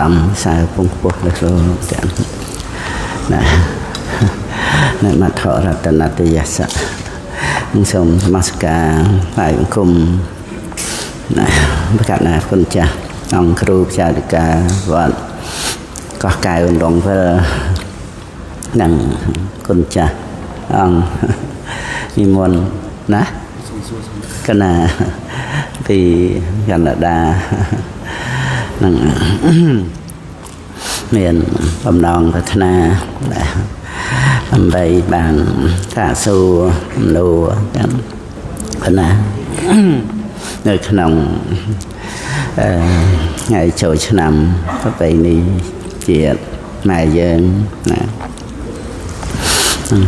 មសើពងពោះលើលោកទាំងណានមថរតនតយសៈនឹងសូមនមស្ការថ្វាយបង្គំណាប្រកាសណាគុណចាស់អង្គគ្រូចារិកាវត្តកោះកែវដងវិលនិងគុណចាស់អង្គនិមន្តណាកណាពីកណ្ដានឹងមានបំណងប្រាថ្នាដើម្បីបានសាកសួរអំនួរទាំងកណានៅក្នុងអឺថ្ងៃចូលឆ្នាំប្រពៃណីជាតិម៉ែយើងណា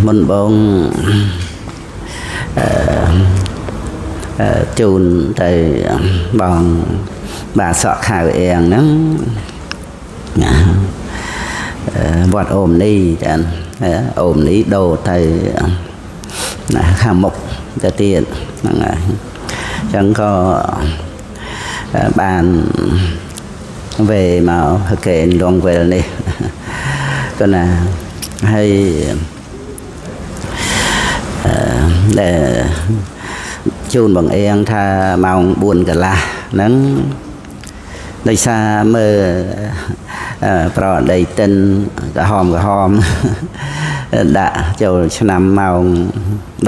មុនបងអឺជូនទៅបងបាទសក់ខៅអៀងហ្នឹងណាវត្តអូមនីចាអូមនីដូរទៅណាខាងមុខទៅទៀតហ្នឹងហើយអញ្ចឹងក៏បានវេមកកេនលងវិលនេះក៏ណាហើយអឺដែលជូនបងអៀងថាម៉ោង4កន្លះហ្នឹងដោយសារមើលប្រដីទិនក្រហមក្រហមដាក់ចូលឆ្នាំម៉ោង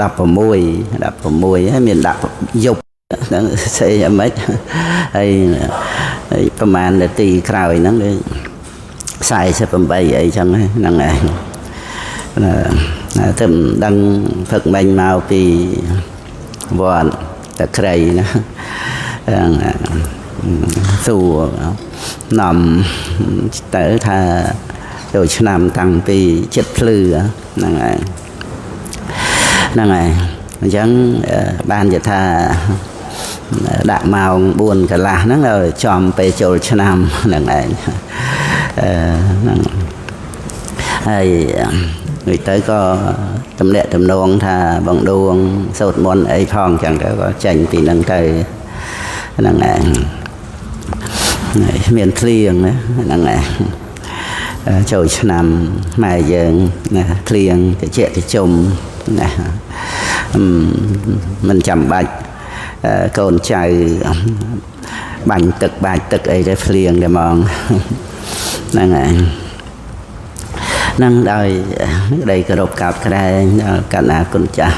16 16ហើយមានដាក់យប់ហ្នឹងស្អីយ៉ាងម៉េចហើយប្រហែលនាទីក្រោយហ្នឹងដូច48អីចឹងហ្នឹងឯងណាទៅដឹងផឹកមិញមកពីវត្តតក្រីណាសួរនាំទៅថាចូលឆ្នាំតាំងពីចិត្តភ្លឺហ្នឹងឯងហ្នឹងឯងអញ្ចឹងបានជាថាដាក់ម៉ោង4កន្លះហ្នឹងឲ្យចំពេលចូលឆ្នាំហ្នឹងឯងអឺហ្នឹងហើយដូចទៅក៏តំណាក់តំនងថាបងដួងសូត្រមន្តអីផងអញ្ចឹងទៅក៏ចេញពីហ្នឹងទៅហ្នឹងឯងមានភ្លៀងហ្នឹងឯងចូលឆ្នាំម៉ែយើងណាភ្លៀងតិចតិជុំណាមិនចាំបាច់កូនចៅបាញ់ទឹកបាច់ទឹកអីទៅភ្លៀងតែហ្មងហ្នឹងឯងនឹងដោយក្តីគោរពកោតក្រែងដល់កណ្ណាគុណចាស់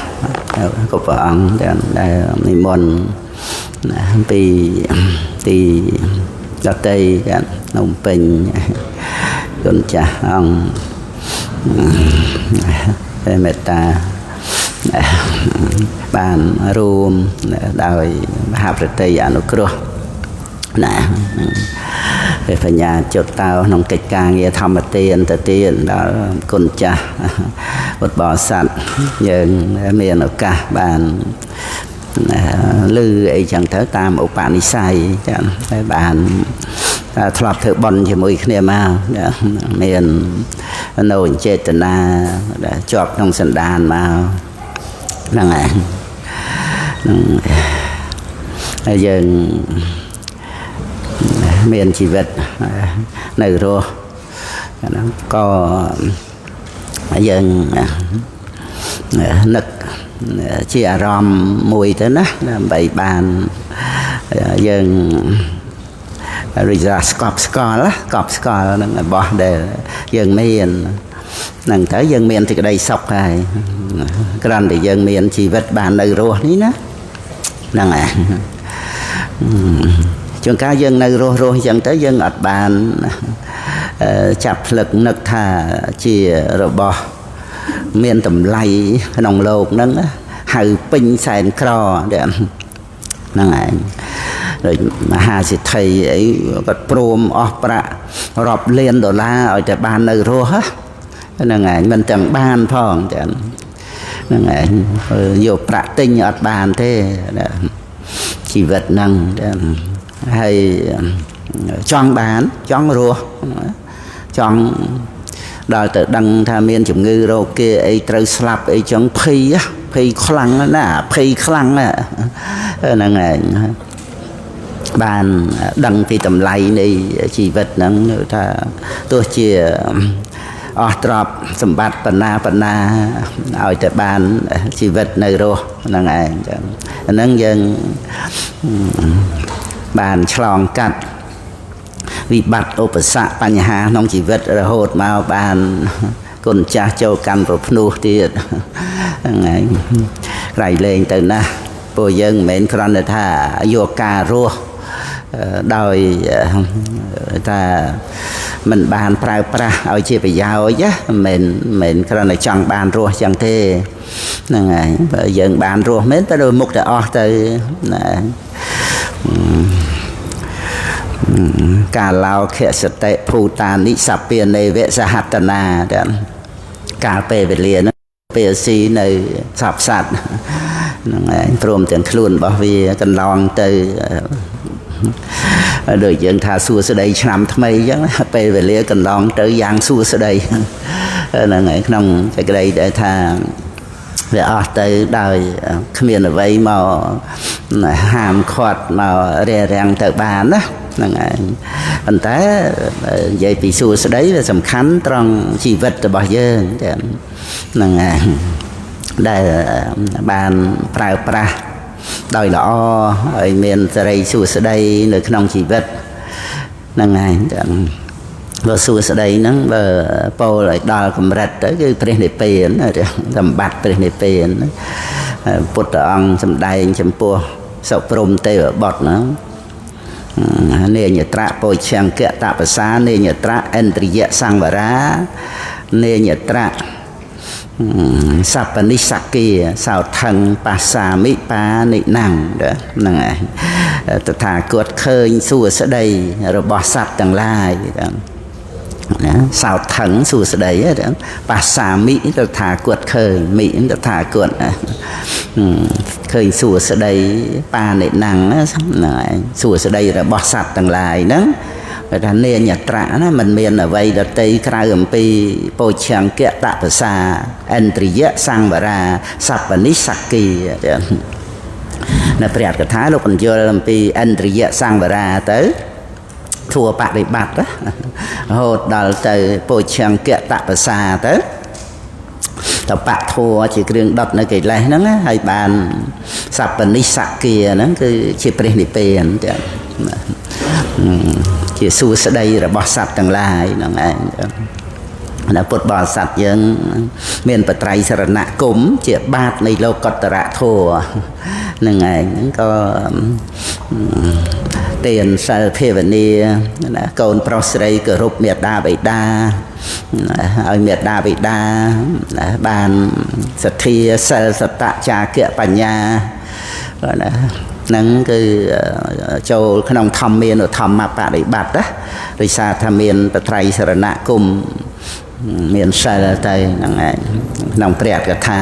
គ្រប់ព្រះអង្គដែលនិមន្តណាពីទីដតីចានំពេញគុណចាស់អង្គមេត្តាបានរួមដោយមហាប្រតិយអនុគ្រោះណាពេលបញ្ញាចុតតើក្នុងកិច្ចការងារធម្មទានទៅទៀតដល់គុណចាស់ពុទ្ធបរិស័ទយើងមានឱកាសបានលឺអីចឹងទៅតាមឧបនិស្ស័យចាតែបានធ្លាប់ធ្វើបុណ្យជាមួយគ្នាមកមាននៅចេតនាដែលជាប់ក្នុងសន្តានមកហ្នឹងឯងហ្នឹងហើយយើងមានជីវិតនៅរស់ហ្នឹងក៏យើងនឹកជាអារម្មណ៍មួយទៅណាដើម្បីបានយើងរិយាស្កប់ស្កល់កប់ស្កល់នឹងរបស់ដែលយើងមានហ្នឹងទៅយើងមានសេចក្តីសុខហើយគ្រាន់តែយើងមានជីវិតបាននៅរស់នេះណាហ្នឹងឯងជួនកាលយើងនៅរស់រស់អញ្ចឹងទៅយើងអត់បានចាប់ផ្លឹកនឹកថាជារបស់មានតម្លៃក្នុងលោកហ្នឹងហៅពេញសែនក្រហ្នឹងឯងដូចមហាសេដ្ឋីអីគាត់ព្រមអស់ប្រាក់រាប់លានដុល្លារឲ្យតែបាននៅរស់ហ្នឹងឯងមិនទាំងបានផងចឹងហ្នឹងឯងយកប្រាក់ទិញអត់បានទេជីវិតហ្នឹងហើយចង់បានចង់រស់ចង់ដល់ទៅដឹងថាមានជំងឺរោគគេអីត្រូវស្លាប់អីចឹងភ័យភ័យខ្លាំងណាភ័យខ្លាំងហ្នឹងឯង បានដឹងពីតម្លៃនៃជីវិតហ្នឹងថាទោះជាអស់ទ្រព្យសម្បត្តិបណ្ណាបណ្ណាឲ្យតែបានជីវិតនៅរស់ហ្នឹងឯងចឹងហ្នឹងយើងបានឆ្លងកាត់វិបត្តិឧបសគ្គបញ្ហាក្នុងជីវិតរហូតមកបានគុណចាស់ចូលកាន់ប្រភ្នោះទៀតហ្នឹងឯងក្រៃលែងទៅណាស់ពួកយើងមិនមែនគ្រាន់តែថាយកការរស់ដោយថាមិនបានប្រើប្រាស់ឲ្យជាប្រយោជន៍ណាមិនមែនគ្រាន់តែចង់បានរស់ចឹងទេហ្នឹងហើយបើយើងបានរស់មែនតែដល់មុខតែអស់ទៅណាកាឡោខសតិភូតានិសពានេវសហតនាកាលពេលវេលាហ្នឹងពេលស៊ីនៅសពសត្វហ្នឹងឯងព្រមទាំងខ្លួនរបស់វាកន្លងទៅដូចយើងថាសួស្តីឆ្នាំថ្មីអញ្ចឹងពេលវេលាកន្លងទៅយ៉ាងសួស្តីហ្នឹងឯងក្នុងសេចក្តីដែលថាវាអស់ទៅដោយគ្មានអ្វីមកហាមឃាត់មករារាំងទៅបានណាហ្នឹងឯងប៉ុន្តែនិយាយពីសួស្តីវាសំខាន់ត្រង់ជីវិតរបស់យើងហ្នឹងឯងដែលបានប្រើប្រាស់ដោយល្អឲ្យមានសេរីសួស្តីនៅក្នុងជីវិតហ្នឹងឯងបើសួស្តីហ្នឹងបើពោលឲ្យដល់កម្រិតទៅគឺព្រះនិព្វានសម្បត្តិព្រះនិព្វានពុទ្ធអង្គសម្ដែងចំពោះសុព្រំទេវបុត្រហ្នឹងនាញត្រៈពោឆង្គតបសានាញត្រៈឥន្ទ្រិយសង្វរានាញត្រៈសពនិសគាសោថឹងបាសាមិបានិណੰហ្នឹងឯងតថាគតឃើញសួស្តីរបស់សត្វទាំងឡាយណាសោថឹងសួស្តីបាសាមិតថាគតឃើញមិតថាគតឃើញសួស្តីបានិណੰហ្នឹងឯងសួស្តីរបស់សត្វទាំងឡាយហ្នឹងគេថានាញត្រៈណាមិនមានអ្វីដទៃក្រៅអំពីពោឆង្គតបសាឥន្ទ្រិយសង្វរាសពនិសគានៅព្រះកថាលោកបញ្យល់អំពីឥន្ទ្រិយសង្វរាទៅធัวបដិបត្តិរហូតដល់ទៅពោឆង្គតបសាទៅតបៈធัวជាគ្រឿងដុតនៅកិលេសហ្នឹងហើយបានសពនិសគាហ្នឹងគឺជាព្រះនិព្វានជាសួស្តីរបស់សត្វទាំងឡាយហ្នឹងឯងណាពុទ្ធបរិស័ទយើងមានបត្រៃសរណគមជាបាតនៃលោកតរធម៌ហ្នឹងឯងក៏ទានសិលភាវនាណាកូនប្រុសស្រីគោរពមេដាបិតាឲ្យមេដាបិតាបានសទ្ធាសិលសតចាគៈបញ្ញាណាហ្នឹងគឺចូលក្នុងធម្មានុធម្មបដិបត្តិណាដោយសារថាមានបត្រៃសរណគមមានសិលទៅហ្នឹងឯងក្នុងព្រះកថា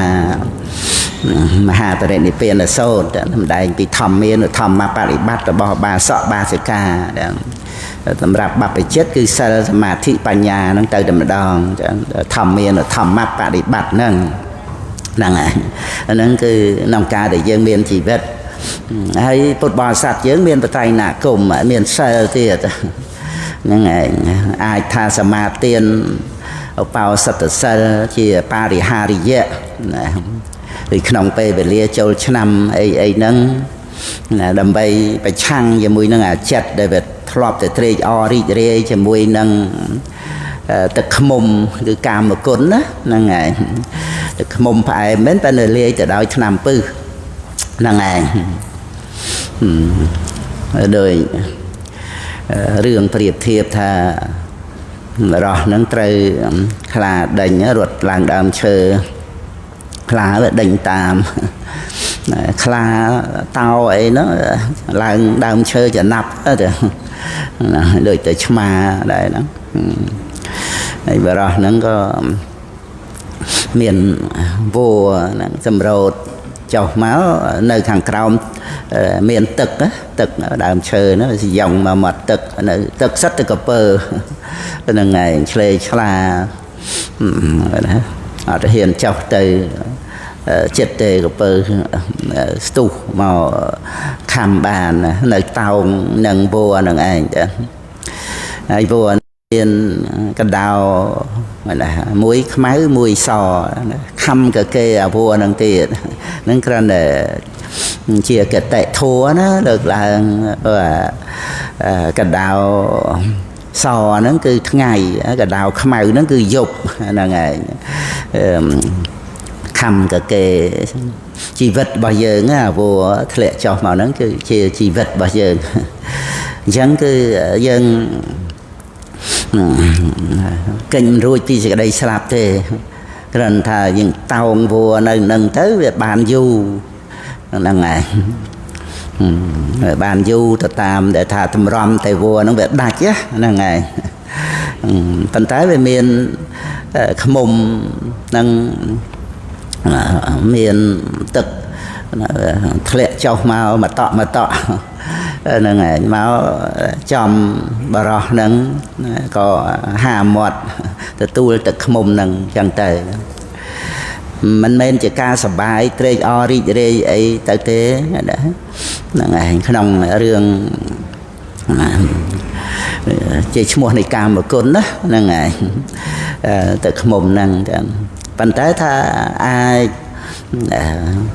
មហាបរិនិព្វានសូត្រសម្ដែងពីធម្មានុធម្មបដិបត្តិរបស់បាសកបាសិកាសម្រាប់បព្វជិតគឺសិលសមាធិបញ្ញាហ្នឹងទៅតែម្ដងធម្មានុធម្មបដិបត្តិហ្នឹងហ្នឹងឯងហ្នឹងគឺក្នុងការដែលយើងមានជីវិតហើយពុទ្ធបរិស័ទយើងមានបត្រៃណគមមានសិលទៀតហ្នឹងឯងអាចថាសមាទានឧបោសថសិលជាបរិហារិយៈណាដូចក្នុងពេលវេលាចូលឆ្នាំអីអីហ្នឹងណាដើម្បីប្រឆាំងជាមួយនឹងអាចិត្តដែលវាធ្លាប់តែត្រេកអររីករាយជាមួយនឹងទឹកឃ្មុំគឺកាមគុណណាហ្នឹងឯងទឹកឃ្មុំផ្អែមមែនតែនៅលាយទៅដោយថ្នាំពឹសហ្នឹងឯងដោយរឿងប្រៀបធៀបថារស់ហ្នឹងត្រូវខ្លាដេញរត់ឡើងដើមឈើខ្លាវាដេញតាមខ្លាតោអីហ្នឹងឡើងដើមឈើចំណាប់ទៅដូចតែឆ្មាដែរហ្នឹងហើយបរោះហ្នឹងក៏មានវោហ្នឹងសម្រូតចុះមកនៅខាងក្រោមមានទឹកទឹកដើមឈើហ្នឹងសយងមកមាត់ទឹកនៅទឹកសិតទៅកពើហ្នឹងឯងឆ្លេឆ្លាណាអត់ហ៊ានចុះទៅ ចិត្តទេកពើស្ទុះមកខំបាននៅតោងនឹងវនឹងឯងចាហើយវមានកដោណាមួយខ្មៅមួយសខំកគេអាវនឹងទៀតនឹងគ្រាន់តែជាកតិធัวណាលើកឡើងកដោសហ្នឹងគឺថ្ងៃកដោខ្មៅហ្នឹងគឺយប់ហ្នឹងឯងខំកគេជីវិតរបស់យើងអាវធ្លាក់ចុះមកហ្នឹងគឺជាជីវិតរបស់យើងអញ្ចឹងគឺយើងកិញរួចពីសេចក្តីស្លាប់ទេគ្រាន់ថាយើងតោងវនៅនឹងទៅវាបានយូរហ្នឹងឯងបានយូរទៅតាមដែលថាតម្រាំតែវហ្នឹងវាដាច់ហ្នឹងឯងប៉ុន្តែវាមានខ្មុំនឹងមានទឹកធ្លាក់ចុះមកមកតក់មកតក់ហ្នឹងឯងមកចំបរោះហ្នឹងក៏ហាមាត់ទទួលទឹកខ្មុំហ្នឹងចឹងទៅមិនមែនជាការសបាយត្រេកអររីករាយអីទៅទេណាហ្នឹងឯងក្នុងរឿងជាឈ្មោះនៃកាមគុណណាហ្នឹងឯងទឹកខ្មុំហ្នឹងចឹងប៉ុន្តែថាអាច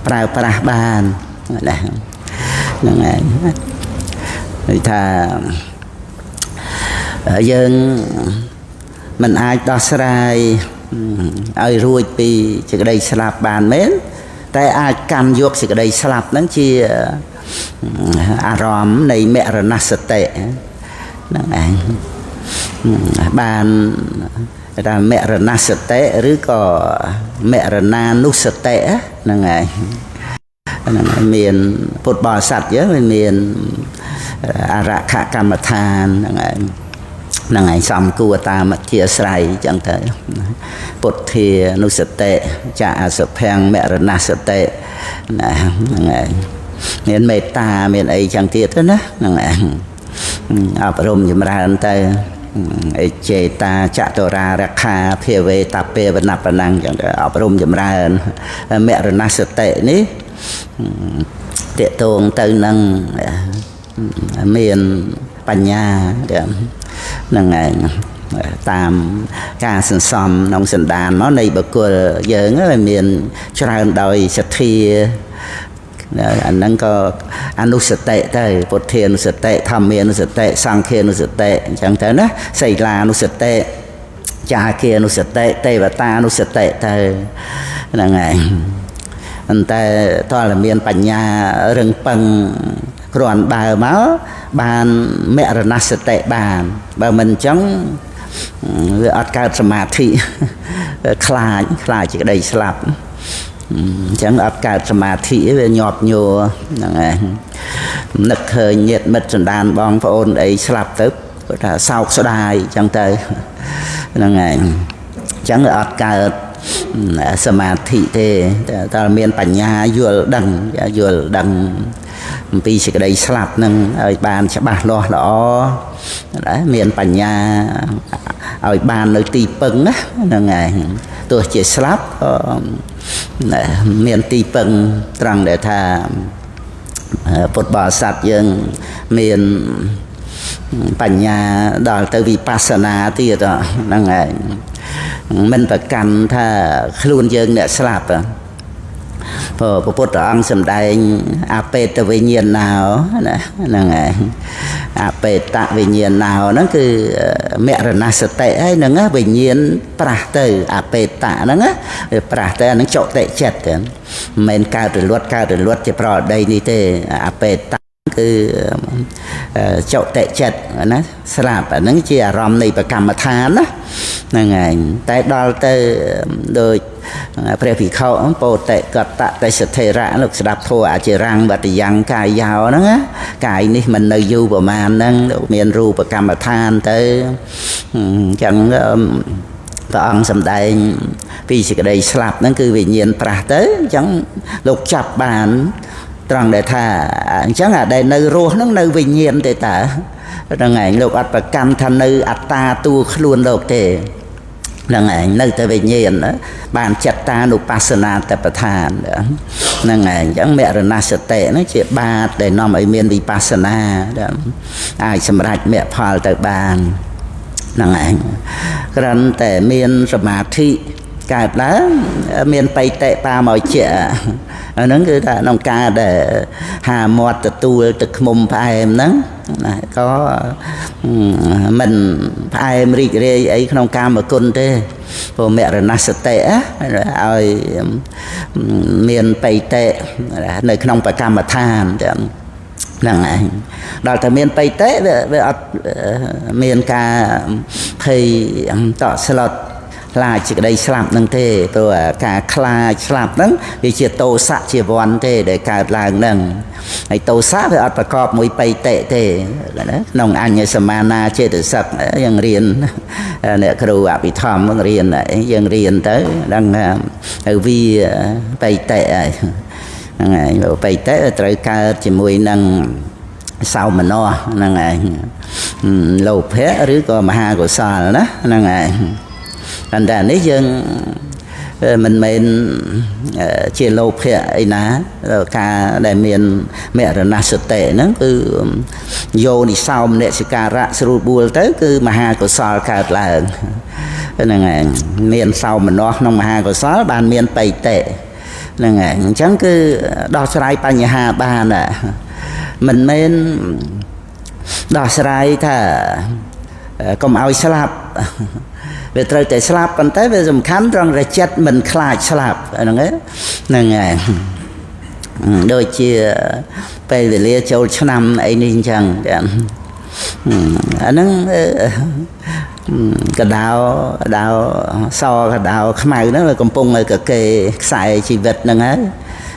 ប្រើប្រាស់បានណាហ្នឹងឯងដូចថាយើងមិនអាចដោះស្រាយឲ្យរួចពីសេចក្តីស្លាប់បានមែនតែអាចកាន់យកសេចក្តីស្លាប់ហ្នឹងជាអារម្មណ៍នៃមរណសតិហ្នឹងឯងបានថាមរណសតិឬក៏មរណានុសតិហ្នឹងឯងហ្នឹងមានពុទ្ធបរិស័ទយើងមានអរខកម្មដ្ឋានហ្នឹងឯងហ្នឹងឯងសំគួរតាមអធិស្រ័យចឹងទៅពុទ្ធានុសតិចាអសុភាំងមរណសតិណាហ្នឹងឯងមានមេត្តាមានអីចឹងទៀតទៅណាហ្នឹងឯងអប់រំចម្រើនទៅអេចេតាចតុរារខាភាវេតពេវណបណੰចឹងទៅអប់រំចម្រើនមរណសតិនេះតេតងទៅនឹងមានបញ្ញាហ្នឹងឯងតាមការសន្សំក្នុងសន្តានមកនៃបុគ្គលយើងមានច្រើនដោយសទ្ធាអាហ្នឹងក៏អនុសតិទៅពុទ្ធានុសតិធម្មានុសតិសង្ឃានុសតិអញ្ចឹងទៅណាសីលានុសតិចាគានុសតិទេវតានុសតិទៅហ្នឹងឯងប៉ុន្តែតើមានបញ្ញារឹងប៉ឹងគ្រាន់បើមកបានមរណសតិបានបើមិនអញ្ចឹងវាអត់កើតសមាធិខ្លាចខ្លាចសេចក្តីស្លាប់អញ្ចឹងអត់កើតសមាធិវាញាប់ញ័រហ្នឹងឯងនឹកឃើញញាតិមិត្តសន្តានបងប្អូនអីស្លាប់ទៅគាត់ថាសោកស្ដាយអញ្ចឹងទៅហ្នឹងឯងអញ្ចឹងអត់កើតសមាធិទេតែមានបញ្ញាយល់ដឹងយល់ដឹងអំពីសេចក្តីស្លាប់នឹងឲ្យបានច្បាស់លាស់ល្អណាមានបញ្ញាឲ្យបាននៅទីពឹងណាហ្នឹងឯងទោះជាស្លាប់ក៏មានទីពឹងត្រង់ដែលថាពុទ្ធបរិស័ទយើងមានបញ្ញាដល់ទៅវិបស្សនាទៀតហ្នឹងឯងមិនប្រកាន់ថាខ្លួនយើងអ្នកស្លាប់ព្រោះព្រះពុទ្ធអង្គសម្ដែងអបេតវិញ្ញាណោណាហ្នឹងឯងអបេតវិញ្ញាណោហ្នឹងគឺមរណសតិហើយហ្នឹងវិញ្ញាណប្រាស់ទៅអបេតហ្នឹងវាប្រាស់ទៅអាហ្នឹងចុតិចិត្តមិនមែនកើតរលត់កើតរលត់ជាប្រដីនេះទេអបេតគឺចុតិចិត្តណាស្លាប់អាហ្នឹងជាអារម្មណ៍នៃប្រកម្មដ្ឋានណាហ្នឹងឯងតែដល់ទៅដូចព្រះភិក្ខុពោតិកតតិសថេរៈលោកស្ដាប់ធម៌អចិរੰវតយ៉ាងកាយយោហ្នឹងណាកាយនេះមិននៅយូរប្រមាណហ្នឹងលោកមានរូបកម្មដ្ឋានទៅអញ្ចឹងព្រះអង្គសម្ដែងពីសេចក្តីស្លាប់ហ្នឹងគឺវិញ្ញាណប្រាស់ទៅអញ្ចឹងលោកចាប់បានត្រង់ដែលថាអញ្ចឹងអាដែលនៅរស់ហ្នឹងនៅវិញ្ញាណទេតើហ្នឹងឯងលោកអត់ប្រកាន់ថានៅអត្តាតួខ្លួនលោកទេ ហ្នឹងឯងនៅតែវិញ្ញាណបានចិត្តតានុបស្សនាតបដ្ឋានហ្នឹងឯងអញ្ចឹងមរណសតិហ្នឹងជាបាតដែលនាំឲ្យមានវិបស្សនាអាចសម្រេចមគ្គផលទៅបានហ្នឹងឯងគ្រាន់តែមានសមាធិកើតឡើងមានបៃតិបាមកជាអាហ្នឹងគឺថាក្នុងការដែលហាមាត់ទទួលទឹកឃ្មុំផ្អែមហ្នឹងណាក៏មិនផ្អែមរីករាយអីក្នុងកាមគុណទេព្រោះមរណសតិឲ្យមានបៃតិនៅក្នុងប្រកម្មដ្ឋានចឹងហ្នឹងឯងដល់តែមានបៃតិវាអត់មានការភ័យតក់ស្លុតខ្លាចសេចក្តីស្លាប់ហ្នឹងទេព្រោះការខ្លាចស្លាប់ហ្នឹងវាជាទោសៈជាវ័នទេដែលកើតឡើងហ្នឹងហើយទោសៈវាអត់ប្រកបមួយបៃតិទេណាក្នុងអញ្ញសមានាចេតសិកយើងរៀនអ្នកគ្រូអភិធម្មរៀនយើងរៀនទៅដឹងទៅវាបៃតិហើយហ្នឹងហើយបៃតិត្រូវកើតជាមួយនឹងសោមនស្សហ្នឹងឯងលោភៈឬក៏មហាកុសលណាហ្នឹងឯងប៉ុន្តែនេះយើងមិនមែនជាលោភៈអីណាការដែលមានមរណសតិហ្នឹងគឺយោនិសោមនសិការៈស្រួលបួលទៅគឺមហាកុសលកើតឡើងហ្នឹងឯងមានសោមនស្សក្នុងមហាកុសលបានមានបៃតិហ្នឹងឯងអញ្ចឹងគឺដោះស្រាយបញ្ហាបានមិនមែនដោះស្រាយថាកុំឲ្យស្លាប់វាត្រូវតែស្លាប់ប៉ុន្តែវាសំខាន់ត្រង់តែចិត្តមិនខ្លាចស្លាប់ហ្នឹងហ្នឹងឯងដូចជាពេលវេលាចូលឆ្នាំអីនេះអញ្ចឹងអាហ្នឹងកដៅដៅសកដៅខ្មៅហ្នឹងវាកំពុងឲ្យកកេខ្សែជីវិតហ្នឹងហើយ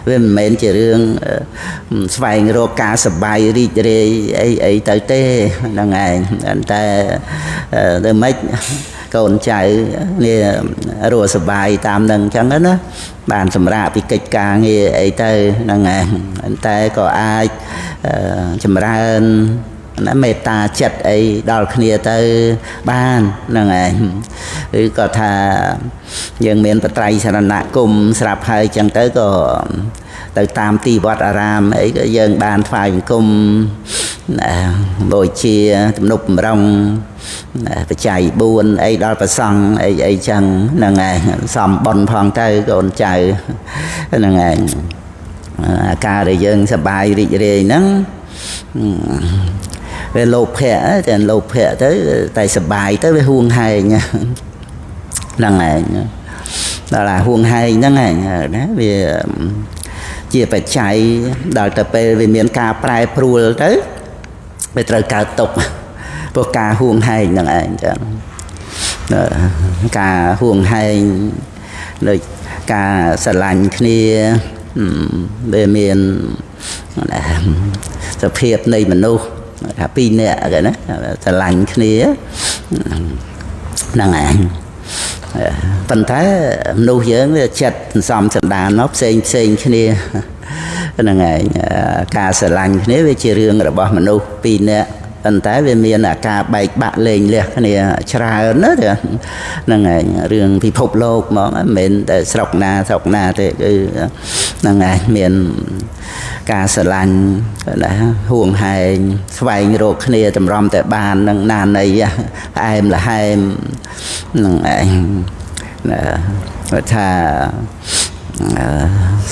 វាមិនមែនជារឿងស្វែងរកការសប្បាយរីករាយអីអីទៅទេហ្នឹងឯងតែទៅម៉េចកូនចៅនេះរស់សប្បាយតាមនឹងអញ្ចឹងណាបានសម្រាកពីកិច្ចការងារអីទៅហ្នឹងឯងតែក៏អាចចម្រើនណាមេត្តាចិត្តអីដល់គ្នាទៅបានហ្នឹងឯងឬក៏ថាយើងមានបត្រៃសរណគមស្រាប់ហើយអញ្ចឹងទៅក៏ទៅតាមទីវត្តអារាមអីក៏យើងបានថ្វាយបង្គំបូជាទំនុកបំរុងបច្ច័យ4អីដល់ប្រសង់អីអីចឹងហ្នឹងឯងសំបុណ្យផងទៅកូនចៅហ្នឹងឯងអាការដែលយើងសប្បាយរីករាយហ្នឹងវាលោភៈតែលោភៈទៅតែសប្បាយទៅវាហួងហែងហ្នឹងឯងដល់អាហួងហែងហ្នឹងឯងណាវាជាបច្ច័យដល់ទៅពេលវាមានការប្រែប្រួលទៅវាត្រូវកើតទុក្ខព្រោះការហួងហែងហ្នឹងឯងចឹងការហួងហែងដូចការស្រឡាញ់គ្នាវាមានសភាពនៃមនុស្សថាពីរនាក់គេណាស្រឡាញ់គ្នាហ្នឹងឯងប៉ុន្តែមនុស្សយើងវាចិត្តសន្សំសន្តានមកផ្សេងផ្សេងគ្នាហ្នឹងឯងការស្រឡាញ់គ្នាវាជារឿងរបស់មនុស្សពីរនាក់ប៉ុន្តែវាមានអាការបែកបាក់លែងលះគ្នាច្រើនណាហ្នឹងឯងរឿងពិភពលោកហ្មងមិនមែនតែស្រុកណាស្រុកណាទេគឺហ្នឹងឯងមានការស្រឡាញ់ណាហួងហែងស្វែងរកគ្នាតម្រាំតែបាននឹងណាណីផ្អែមល្ហែមហ្នឹងឯងណាថា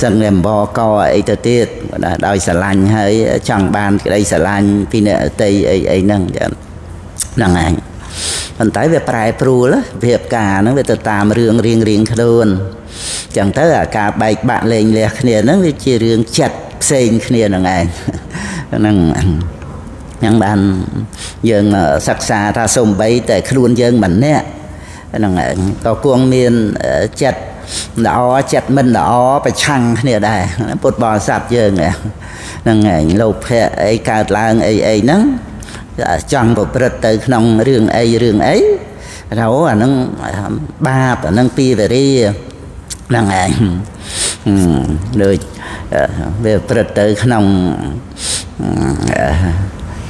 សឹងតែអំបកអីទៅទៀតដោយស្រឡាញ់ហើយចង់បានក្តីស្រឡាញ់ពីអ្នកដទៃអីអីហ្នឹងហ្នឹងឯងប៉ុន្តែវាប្រែប្រួលភាពការហ្នឹងវាទៅតាមរឿងរៀងរៀងខ្លួនចឹងទៅអាការបែកបាក់លែងលះគ្នាហ្នឹងវាជារឿងចិត្តផ្សេងគ្នាហ្នឹងឯងហ្នឹងហ្នឹងបានយើងសិក្សាថាសូម្បីតែខ្លួនយើងម្នាក់ហ្នឹងឯងក៏គង់មានចិត្តល្អចិត្តមិនល្អប្រឆាំងគ្នាដែរពុទ្ធបរិស័ទយើងហ្នឹងឯងលោភៈអីកើតឡើងអីអីហ្នឹងចង់ប្រព្រឹត្តទៅក្នុងរឿងអីរឿងអីថាអូអាហ្នឹងបាបអាហ្នឹងពីវេរាហ្នឹងឯងដូចវាប្រព្រឹត្តទៅក្នុង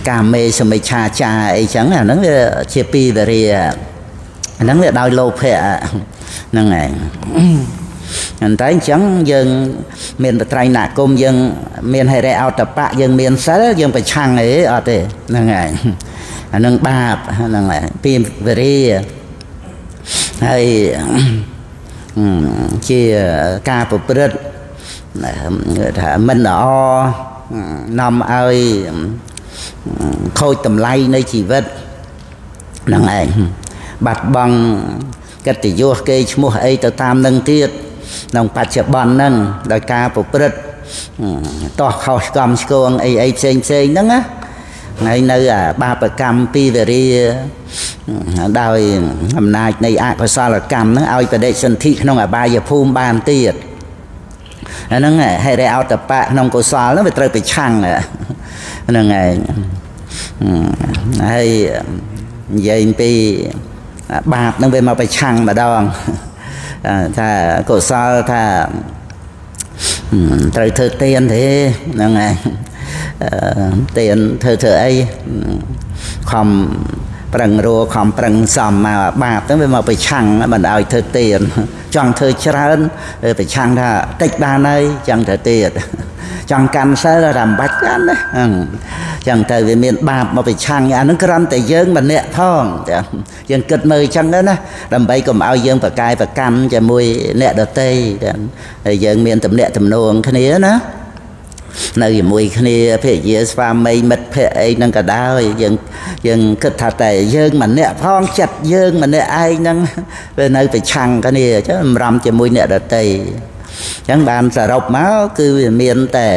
កាមេសមិច្ឆាចារអីចឹងអាហ្នឹងវាជាពីវេរា ហ្នឹងវាដោយលោភៈហ្នឹងឯងតែអញ្ចឹងយើងមានបត្រៃណគមយើងមានហិរិអោតបៈយើងមានសិលយើងប្រឆាំងអីអត់ទេហ្នឹងឯងអានឹងបាបហ្នឹងឯងពីវេរាហើយជាការប្រព្រឹត្តថាមិនល្អនាំឲ្យខូចតម្លៃនៃជីវិតហ្នឹងឯងបាត់បង់កិត្តិយសគេឈ្មោះអីទៅតាមនឹងទៀតក្នុងបច្ចុប្បន្នហ្នឹងដោយការប្រព្រឹត្តតោះខុសកំឆ្គងអីអីផ្សេងផ្សេងហ្នឹងណាហើយនៅអាបាបកម្មពីវេរាដោយអំណាចនៃអកុសលកម្មហ្នឹងឲ្យបដិសន្ធិក្នុងអបាយភូមិបានទៀតអាហ្នឹងហេរិអោតបៈក្នុងកុសលហ្នឹងវាត្រូវប្រឆាំងហ្នឹងឯងហើយនិយាយពីបាបហ្នឹងវាមកប្រឆាំងម្ដងថាកុសលថាត្រូវធ្វើទានទេហ្នឹងឯងទានធ្វើអីខំប្រឹងរੂខំប្រឹងសំមកបាបហ្នឹងវាមកប្រឆាំងមិនឲ្យធ្វើទានចង់ធ្វើច្រើនប្រឆាំងថាតិចបានហើយចង់ធ្វើទៀតចង់កាន់សិលតែមិនបាច់កាន់ណាចឹងទៅវាមានបាបមកប្រឆាំងអាហ្នឹងគ្រាន់តែយើងម្នាក់ផងយើងគិតមើលចឹងទៅណាដើម្បីកុំឲ្យយើងប្រកែប្រកាន់ជាមួយអ្នកដទៃហើយយើងមានទំនាក់ទំនងគ្នាណានៅជាមួយគ្នាភរិយាស្វាមីមិត្តភក្តិអីហ្នឹងក៏ដោយយើងគិតថាតែយើងម្នាក់ផងចិត្តយើងម្នាក់ឯងហ្នឹងវានៅប្រឆាំងគ្នាចឹងរំជាមួយអ្នកដទៃចឹងបានសរុបមកគឺវាមានតែ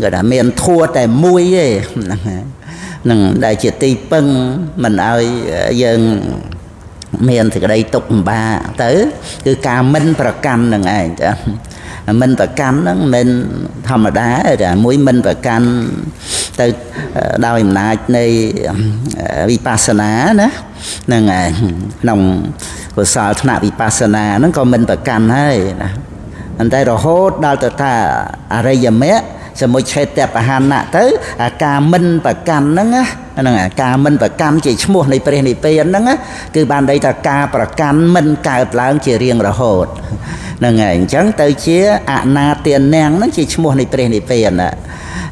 គេថាមានធัวតែមួយទេហ្នឹងដែលជាទីពឹងមិនឲ្យយើងមានសេចក្តីទុក្ខលំបាកទៅគឺការមិនប្រកាន់នឹងឯងចាមិនប្រកាន់ហ្នឹងមិនធម្មតាទេមួយមិនប្រកាន់ទៅដោយអំណាចនៃវិបស្សនាណាហ្នឹងឯងក្នុងកុសលថ្នាក់វិបស្សនាហ្នឹងក៏មិនប្រកាន់ហើយណាប៉ុន្តែរហូតដល់ទៅថាអរិយមគ្គសមុច្ឆេតបហានៈទៅអាការមិនប្រកាន់ហ្នឹងហ្នឹងអាការមិនប្រកាន់ជាឈ្មោះនៃព្រះនិព្វានហ្នឹងគឺបានន័យថាការប្រកាន់មិនកើតឡើងជារៀងរហូតហ្នឹងហើយអញ្ចឹងទៅជាអនាទានាងហ្នឹងជាឈ្មោះនៃព្រះនិព្វាន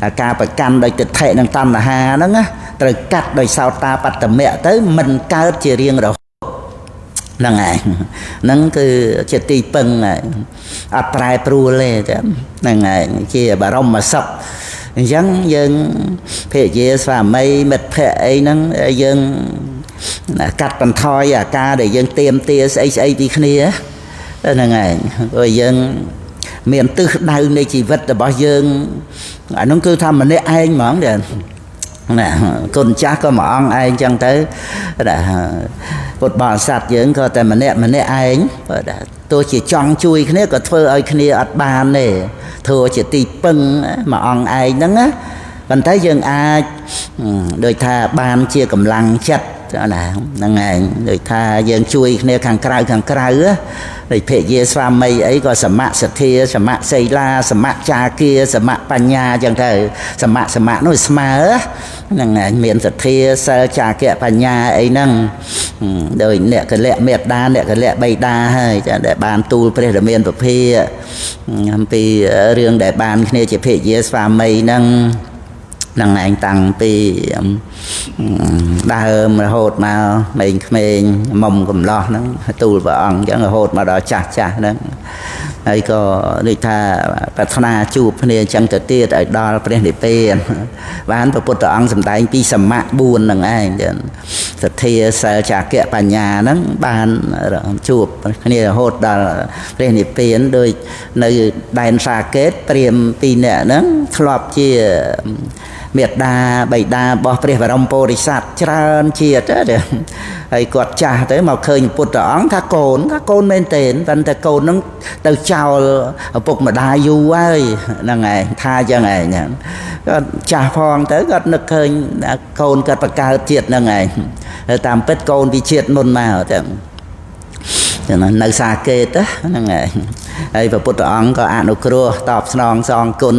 អាការប្រកាន់ដោយទិដ្ឋិនិងតណ្ហាហ្នឹងត្រូវកាត់ដោយសោតាបត្តមៈទៅមិនកើតជារៀងរហូតហ្នឹងឯងហ្នឹងគឺជាទីពឹងអត់ប្រែប្រួលទេចាហ្នឹងឯងជាបរមសុខអញ្ចឹងយើងភរិយាស្វាមីមិត្តភក្តិអីហ្នឹងយើងកាត់បន្ថយអាការដែលយើងទៀមទាស្អីស្អីពីគ្នាហ្នឹងឯងព្រោះយើងមានទិសដៅនៃជីវិតរបស់យើងអានោះគឺថាម្នាក់ឯងហ្មងចាណាគុណចាស់ក៏មួយអង្គឯងចឹងទៅពុទ្ធបរិស័ទយើងក៏តែម្នាក់ម្នាក់ឯងទោះជាចង់ជួយគ្នាក៏ធ្វើឲ្យគ្នាអត់បានទេធ្វើជាទីពឹងមួយអង្គឯងហ្នឹងណាប៉ុន្តែយើងអាចដូចថាបានជាកម្លាំងចិត្តណាហ្នឹងឯងដូចថាយើងជួយគ្នាខាងក្រៅខាងក្រៅដូចភរិយាស្វាមីអីក៏សមសទ្ធាសមសីលាសមចាគាសមបញ្ញាចឹងទៅសមសមនោះស្មើហ្នឹងឯងមានសទ្ធាសិលចាគៈបញ្ញាអីហ្នឹងដោយអ្នកកលៈមេត្តាអ្នកកលៈបៃតាហើយចាដែលបានទូលព្រះរាមាពភាអំពីរឿងដែលបានគ្នាជាភរិយាស្វាមីហ្នឹងហ្នឹងឯងតាំងពីដើមរហូតមកក្មេងៗមុំកំឡោះហ្នឹងទូលព្រះអង្គអញ្ចឹងរហូតមកដល់ចាស់ចាស់ហ្នឹងហើយក៏ដូចថាប្រាថ្នាជួបគ្នាអញ្ចឹងទៅទៀតឲ្យដល់ព្រះនិព្វានបានព្រះពុទ្ធអង្គសម្ដែងពីសមៈ4ហ្នឹងឯងសទ្ធាសិលចាគៈបញ្ញាហ្នឹងបានជួបគ្នារហូតដល់ព្រះនិព្វានដូចនៅដែនសាកេតព្រាហ្មណ៍ពីរនាក់ហ្នឹងធ្លាប់ជាមេត្តាបិតារបស់ព្រះបរមពុរិស័ទច្រើនជាតិហើយគាត់ចាស់ទៅមកឃើញពុទ្ធអង្គថាកូនថាកូនមែនទេប៉ុន្តែកូនហ្នឹងទៅចោលឪពុកម្ដាយយូរហើយហ្នឹងឯងថាចឹងឯងគាត់ចាស់ផងទៅគាត់នឹកឃើញកូនគាត់បង្កើតជាតិហ្នឹងឯងតាមពិតកូនពីជាតិមុនមកចឹង នៅសាកេតហ្នឹងហើយហើយព្រះពុទ្ធអង្គក៏អនុគ្រោះតបស្នងសងគុណ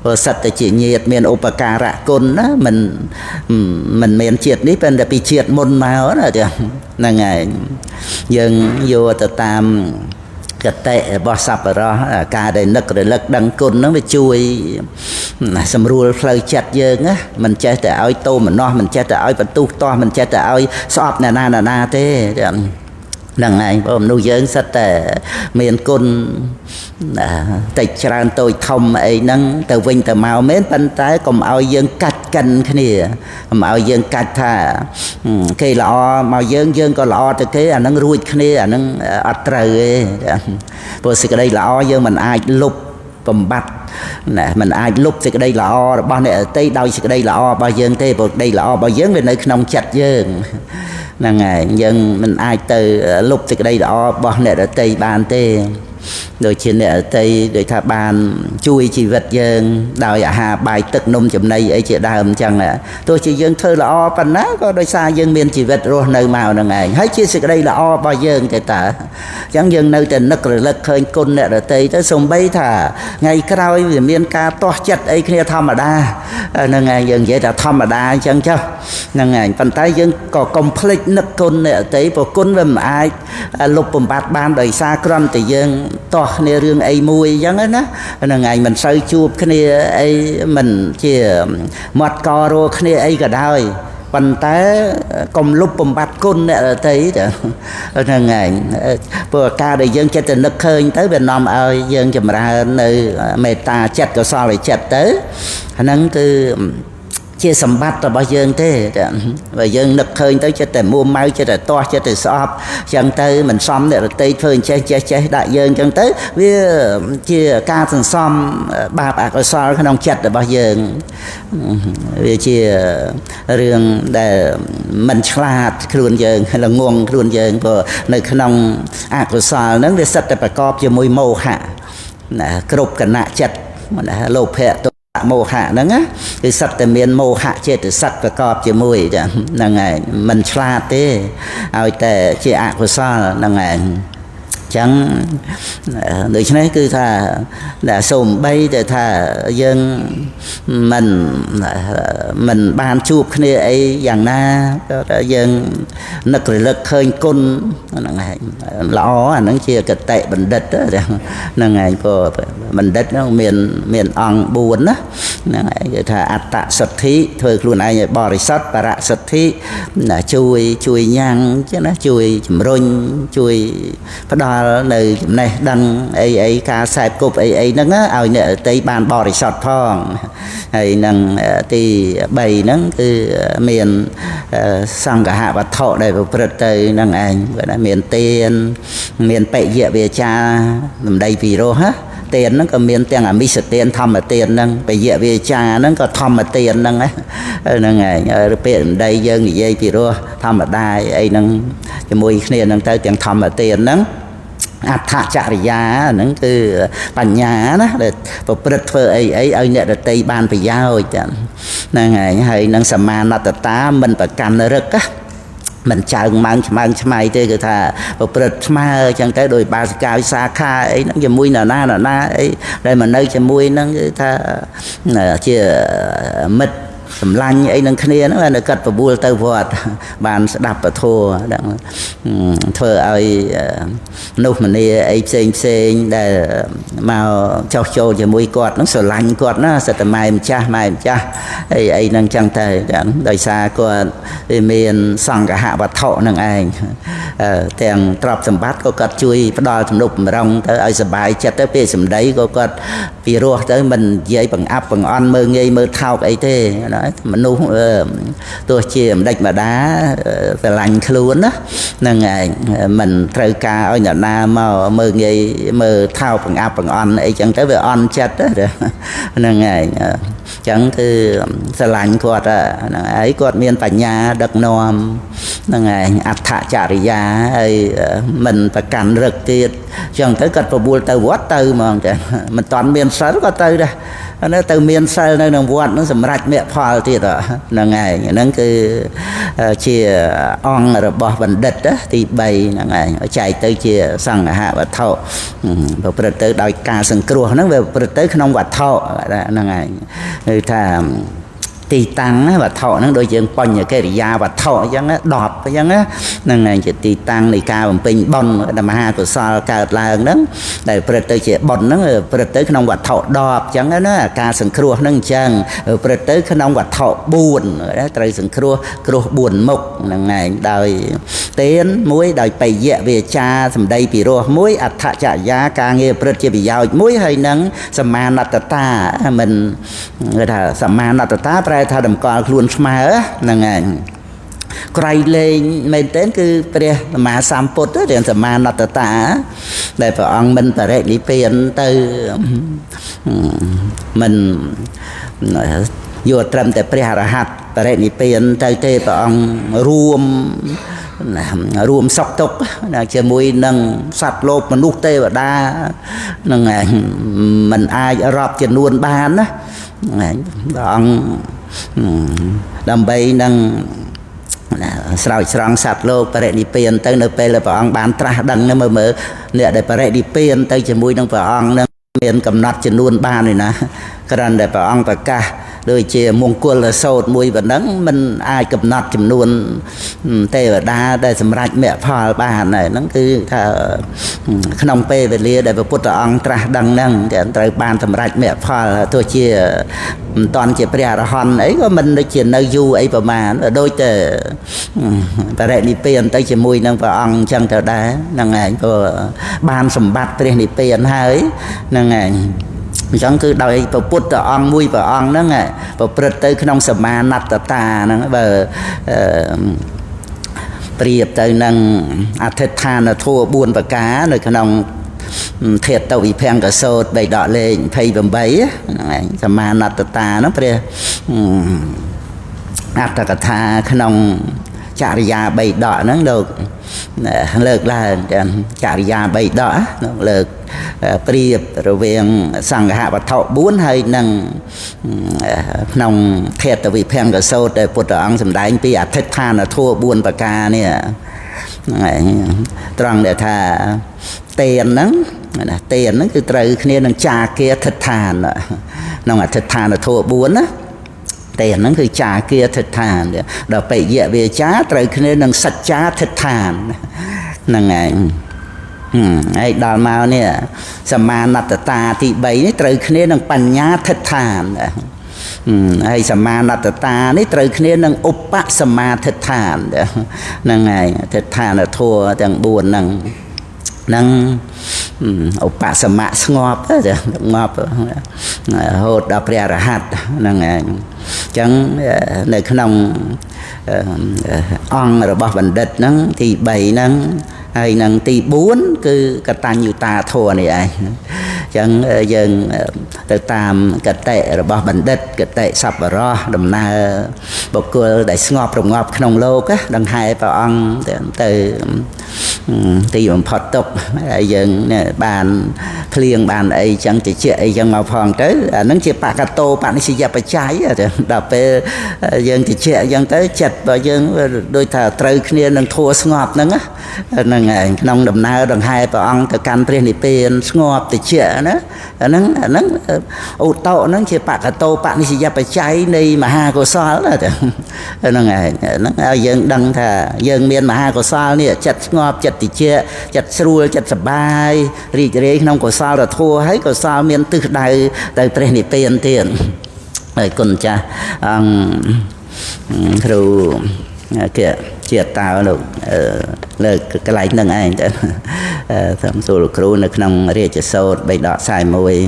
ព្រោះសិតតែជាញាតិមានឧបការៈគុណណាមិនមានជាតិនេះប៉ុន្តែពីជាតិមុនមកណាចាហ្នឹងហើយយើងយកទៅតាមកតិរបស់សប្បុរសការដែលនឹករលឹកដឹងគុណហ្នឹងវាជួយសម្រួលផ្លូវចិត្តយើងណាមិនចេះតែឲ្យតោមនោះមិនចេះតែឲ្យបន្ទុះទាស់មិនចេះតែឲ្យស្អប់អ្នកណាអ្នកណាទេហ្នឹងឯងព្រោះមនុស្សយើងសិតតែមានគុណតិចច្រើនតូចធំអីហ្នឹងទៅវិញទៅមកមែនប៉ុន្តែកុំឲ្យយើងកាច់កិនគ្នាកុំឲ្យយើងកាច់ថាគេល្អមកយើងយើងក៏ល្អទៅគេអាហ្នឹងរួចគ្នាអាហ្នឹងអត់ត្រូវទេព្រោះសេចក្តីល្អយើងមិនអាចលុបបំបត្តិណាมันអាចលុបសេចក្តីល្អរបស់អ្នកដទៃដោយសេចក្តីល្អរបស់យើងទេព្រោះសេចក្តីល្អរបស់យើងវានៅក្នុងចិត្តយើងហ្នឹងហើយយើងមិនអាចទៅលុបសេចក្តីល្អរបស់អ្នកដទៃបានទេដូចជាអ្នកដទៃដូចថាបានជួយជីវិតយើងដោយអាហារបាយទឹកនំចំណីអីជាដើមអញ្ចឹងទោះជាយើងធ្វើល្អប៉ុណ្ណាក៏ដោយសារយើងមានជីវិតរស់នៅមកហ្នឹងឯងហើយជាសេចក្តីល្អរបស់យើងទេតើអញ្ចឹងយើងនៅតែនឹករលឹកឃើញគុណអ្នកដទៃទៅសំបីថាថ្ងៃក្រោយវាមានការទាស់ចិត្តអីគ្នាធម្មតាហ្នឹងឯងយើងនិយាយថាធម្មតាអញ្ចឹងចុះហ្នឹងឯងប៉ុន្តែយើងក៏កុំភ្លេចនឹកគុណអ្នកដទៃព្រោះគុណវាមិនអាចលុបបំបត្តិបានដោយសារគ្រាន់តែយើងទាស់គ្នារឿងអីមួយអញ្ចឹងណាហ្នឹងឯងមិនសូវជួបគ្នាអីមិនជាមាត់ករੂគ្នាអីក៏ដោយប៉ុន្តែកុំលុបបំបត្តិគុណអ្នកដទៃទៅហ្នឹងឯងព្រោះការដែលយើងចិត្តទៅនឹកឃើញទៅវានាំឲ្យយើងចម្រើននៅមេត្តាចិត្តកុសលចិត្តទៅហ្នឹងគឺជាសម្បត្តិរបស់យើងទេបើយើងនឹកឃើញទៅចិត្តតែមួម៉ៅចិត្តតែទាស់ចិត្តតែស្អប់ចឹងទៅមិនសមអ្នករតីធ្វើអញ្ចេះចេះចេះដាក់យើងចឹងទៅវាជាការសន្សំបាបអកុសលក្នុងចិត្តរបស់យើងវាជារឿងដែលមិនឆ្លាតខ្លួនយើងល្ងងខ្លួនយើងព្រោះនៅក្នុងអកុសលហ្នឹងវាសិតតែប្រកបជាមួយមោហៈណាគ្រប់គណៈចិត្តណាលោភៈមោហៈហ្នឹងណាគឺសិតតែមានមោហៈចេតសិកប្រកបជាមួយហ្នឹងឯងមិនឆ្លាតទេឲ្យតែជាអកុសលហ្នឹងឯងចឹងដូច្នេះគឺថាដែលសូម្បីតែថាយើងមិនបានជួបគ្នាអីយ៉ាងណាក៏យើងនឹករលឹកឃើញគុណហ្នឹងឯងល្អអាហ្នឹងជាកតិបណ្ឌិតហ្នឹងឯងព្រោះបណ្ឌិតហ្នឹងមានអង្គ4ណាហ្នឹងឯងគេថាអត្តសុទ្ធិធ្វើខ្លួនឯងឲ្យបរិសុទ្ធបរសុទ្ធិជួយញ៉ាំងចឹងណាជួយជំរុញជួយផ្ដល់នៅចំណេះដឹងអីអីការខ្សែគប់អីអីហ្នឹងឲ្យអ្នកដទៃបានបរិសុទ្ធផងហើយនឹងទី3ហ្នឹងគឺមានសង្ឃហវត្ថុដែលប្រព្រឹត្តទៅហ្នឹងឯងគាត់ថាមានទានមានបិយវាចាសម្ដីពីរោះណាទានហ្នឹងក៏មានទាំងអមិសទានធម្មទានហ្នឹងបយវាចាហ្នឹងក៏ធម្មទានហ្នឹងហ្នឹងឯងឬពាក្យសម្ដីយើងនិយាយពីរោះធម្មតាអីហ្នឹងជាមួយគ្នាហ្នឹងទៅទាំងធម្មទានហ្នឹងអដ្ឋចរិយាហ្នឹងគឺបញ្ញាណាដែលប្រព្រឹត្តធ្វើអីអីឲ្យអ្នកដទៃបានប្រយោជន៍ហ្នឹងឯងហើយនឹងសមាណត្តតាមិនប្រកាន់រឹកណាមិនចើងម៉ើងឆ្មើងឆ្មៃទេគឺថាប្រព្រឹត្តស្មើអញ្ចឹងទៅដោយបាសិកាវិសាខាអីហ្នឹងជាមួយនរណានរណាអីដែលមកនៅជាមួយហ្នឹងគឺថាជាមិត្តសម្លាញ់អីនឹងគ្នាហ្នឹងនៅកាត់បបួលទៅវត្តបានស្ដាប់ពធហ្នឹងធ្វើឲ្យនោះមនីអីផ្សេងផ្សេងដែលមកចោះចូលជាមួយគាត់ហ្នឹងស្រឡាញ់គាត់ណាសិតតែម៉ែម្ចាស់ម៉ែម្ចាស់អីអីហ្នឹងចឹងទៅដោយសារគាត់មានសង្ឃហវត្ថុហ្នឹងឯងទាំងទ្រព្យសម្បត្តិក៏គាត់ជួយផ្ដល់ទំនុកបំរុងទៅឲ្យសប្បាយចិត្តទៅពេលសម្ដីក៏គាត់ពីរោះទៅមិននិយាយបង្អាប់បង្អន់មើងងាយមើលថោកអីទេមនុស្សទោះជាម្ដេចម្ដាស្រឡាញ់ខ្លួនណាហ្នឹងឯងមិនត្រូវការឲ្យអ្នកណាមកមើងងាយមើលថោកបង្អាប់បង្អន់អីចឹងទៅវាអន់ចិត្តហ្នឹងឯងចឹងគឺស្រឡាញ់គាត់ហ្នឹងឯងគាត់មានបញ្ញាដឹកនាំហ្នឹងឯងអដ្ឋចរិយាហើយមិនប្រកាន់រឹកទៀតចឹងទៅគាត់បបួលទៅវត្តទៅហ្មងចឹងមិនតាន់មានសិលក៏ទៅដែរទៅមានសិលនៅក្នុងវត្តហ្នឹងសម្រាប់មគ្គផល លទៀតហ្នឹងឯងហ្នឹងគឺជាអង្គរបស់បណ្ឌិតទី3ហ្នឹងឯងចែកទៅជាសង្ហវត្ថុប្រព្រឹត្តទៅដោយការសង្គ្រោះហ្នឹងវាប្រព្រឹត្តទៅក្នុងវត្ថុហ្នឹងឯងគឺថាទីតាំងវត្ថុហ្នឹងដូចយើងបញ្ញកិរិយាវត្ថុអញ្ចឹង10អញ្ចឹងហ្នឹងឯងជាទីតាំងនៃការបំពេញបុណ្យមហាកុសលកើតឡើងហ្នឹងដែលប្រព្រឹត្តទៅជាបុណ្យហ្នឹងប្រព្រឹត្តទៅក្នុងវត្ថុ10អញ្ចឹងណាការសង្គ្រោះហ្នឹងអញ្ចឹងប្រព្រឹត្តទៅក្នុងវត្ថុ4ត្រូវសង្គ្រោះគ្រោះ4មុខហ្នឹងឯងដោយទានមួយដោយបយៈវាចាសម្ដីពីរោះមួយអដ្ឋចរិយាការងារប្រព្រឹត្តជាប្រយោជន៍មួយហើយនឹងសមាណត្តតាមិនគេថាសមាណត្តតាប្រែថាតម្កល់ខ្លួនស្មើហ្នឹងឯងក្រៃលែងមែនទែនគឺព្រះសម្មាសម្ពុទ្ធទាំងសមាណត្តតាដែលព្រះអង្គមិនបរិនិព្វានទៅមិនយកត្រឹមតែព្រះអរហន្តបរិនិព្វានទៅទេព្រះអង្គរួមសុខទុក្ខជាមួយនឹងសត្វលោកមនុស្សទេវតាហ្នឹងឯងមិនអាចរាប់ចំនួនបានណាហ្នឹងឯងព្រះអង្គដើម្បីនឹងស្រោចស្រង់សត្វលោកបរិនិព្វានទៅនៅពេលដែលព្រះអង្គបានត្រាស់ដឹងមើលមើលអ្នកដែលបរិនិព្វានទៅជាមួយនឹងព្រះអង្គនឹងមានកំណត់ចំនួនបានទេណាគ្រាន់តែព្រះអង្គប្រកាសដូចជាមង្គលសោតមួយប៉ុណ្ណឹងមិនអាចកំណត់ចំនួនទេវតាដែលសម្រេចមគ្គផលបានហើយហ្នឹងគឺថាក្នុងពេលវេលាដែលព្រះពុទ្ធអង្គត្រាស់ដឹងហ្នឹងគេត្រូវបានសម្រេចមគ្គផលទោះជាមិនតាន់ជាព្រះអរហន្តអីក៏មិនដូចជានៅយូរអីប្រមាណដូចតែបរិនិព្វានទៅជាមួយនឹងព្រះអង្គអញ្ចឹងទៅដែរហ្នឹងឯងព្រោះបានសម្បត្តិព្រះនិព្វានហើយហ្នឹងឯងអញ្ចឹងគឺដោយព្រះពុទ្ធអង្គមួយព្រះអង្គហ្នឹងប្រព្រឹត្តទៅក្នុងសមាណត្តតាហ្នឹងបើប្រៀបទៅនឹងអធិដ្ឋានធម៌4ប្រការនៅក្នុងធាតុវិភង្គសោត3ដកលេខ28ហ្នឹងឯងសមាណត្តតាហ្នឹងព្រះអត្ថកថាក្នុងចរិយា3ដកហ្នឹងលោកលើកឡើងចរិយា3ដកលោកលើកប្រៀបរវាងសង្ហវត្ថុ4ហើយនឹងក្នុងធាតុវិភង្គសោតដែលពុទ្ធអង្គសម្ដែងពីអធិដ្ឋានធម៌4ប្រការនេះហ្នឹងឯងត្រង់ដែលថាទានហ្នឹងណាទានហ្នឹងគឺត្រូវគ្នានឹងចាគាអធិដ្ឋានក្នុងអធិដ្ឋានធម៌4ណាទានហ្នឹងគឺចាគាអធិដ្ឋានដល់បិយវាចាត្រូវគ្នានឹងសច្ចាអធិដ្ឋានហ្នឹងឯងហើយដល់មកនេះសមាណត្តតាទី3នេះត្រូវគ្នានឹងបញ្ញាអធិដ្ឋានហើយសមាណត្តតានេះត្រូវគ្នានឹងឧបសមាធិដ្ឋានហ្នឹងឯងអធិដ្ឋានធម៌ទាំង4ហ្នឹងនឹងឧបសមៈស្ងប់ស្ងប់រហូតដល់ព្រះអរហន្តហ្នឹងឯងអញ្ចឹងនៅក្នុងអង្គរបស់បណ្ឌិតហ្នឹងទី3ហ្នឹងហើយនឹងទី4គឺកតញ្ញូតាធម៌នេះឯងអញ្ចឹងយើងទៅតាមកតិរបស់បណ្ឌិតកតិសប្បុរសដំណើរបុគ្គលដែលស្ងប់រងាប់ក្នុងលោកដង្ហែព្រះអង្គទៅទីបំផុតទុកហើយយើងបានភ្លៀងបានអីចឹងតិចអីចឹងមកផងទៅអាហ្នឹងជាបកតោបនិស្សយបច្ច័យដល់ពេលយើងតិចអញ្ចឹងទៅចិត្តរបស់យើងដូចថាត្រូវគ្នានឹងធัวស្ងប់ហ្នឹងហ្នឹងឯងក្នុងដំណើរដង្ហែព្រះអង្គទៅកាន់ព្រះនិព្វានស្ងប់តិចណាអាហ្នឹងអាហ្នឹងឧតោហ្នឹងជាបកតោបនិស្សយបច្ច័យនៃមហាកុសលហ្នឹងឯងហ្នឹងឲ្យយើងដឹងថាយើងមានមហាកុសលនេះចិត្តស្ងប់ចិត្តតិចចិត្តស្រួលចិត្តសប្បាយរីករាយក្នុងកុសលធម៌ហើយកុសលមានទិសដៅទៅព្រះនិព្វានទៀតហើយគុណចាស់អង្គគ្រូគេជាតើលោកលើកកន្លែងហ្នឹងឯងទៅសូមសួរលោកគ្រូនៅក្នុងរាជសោត3ដក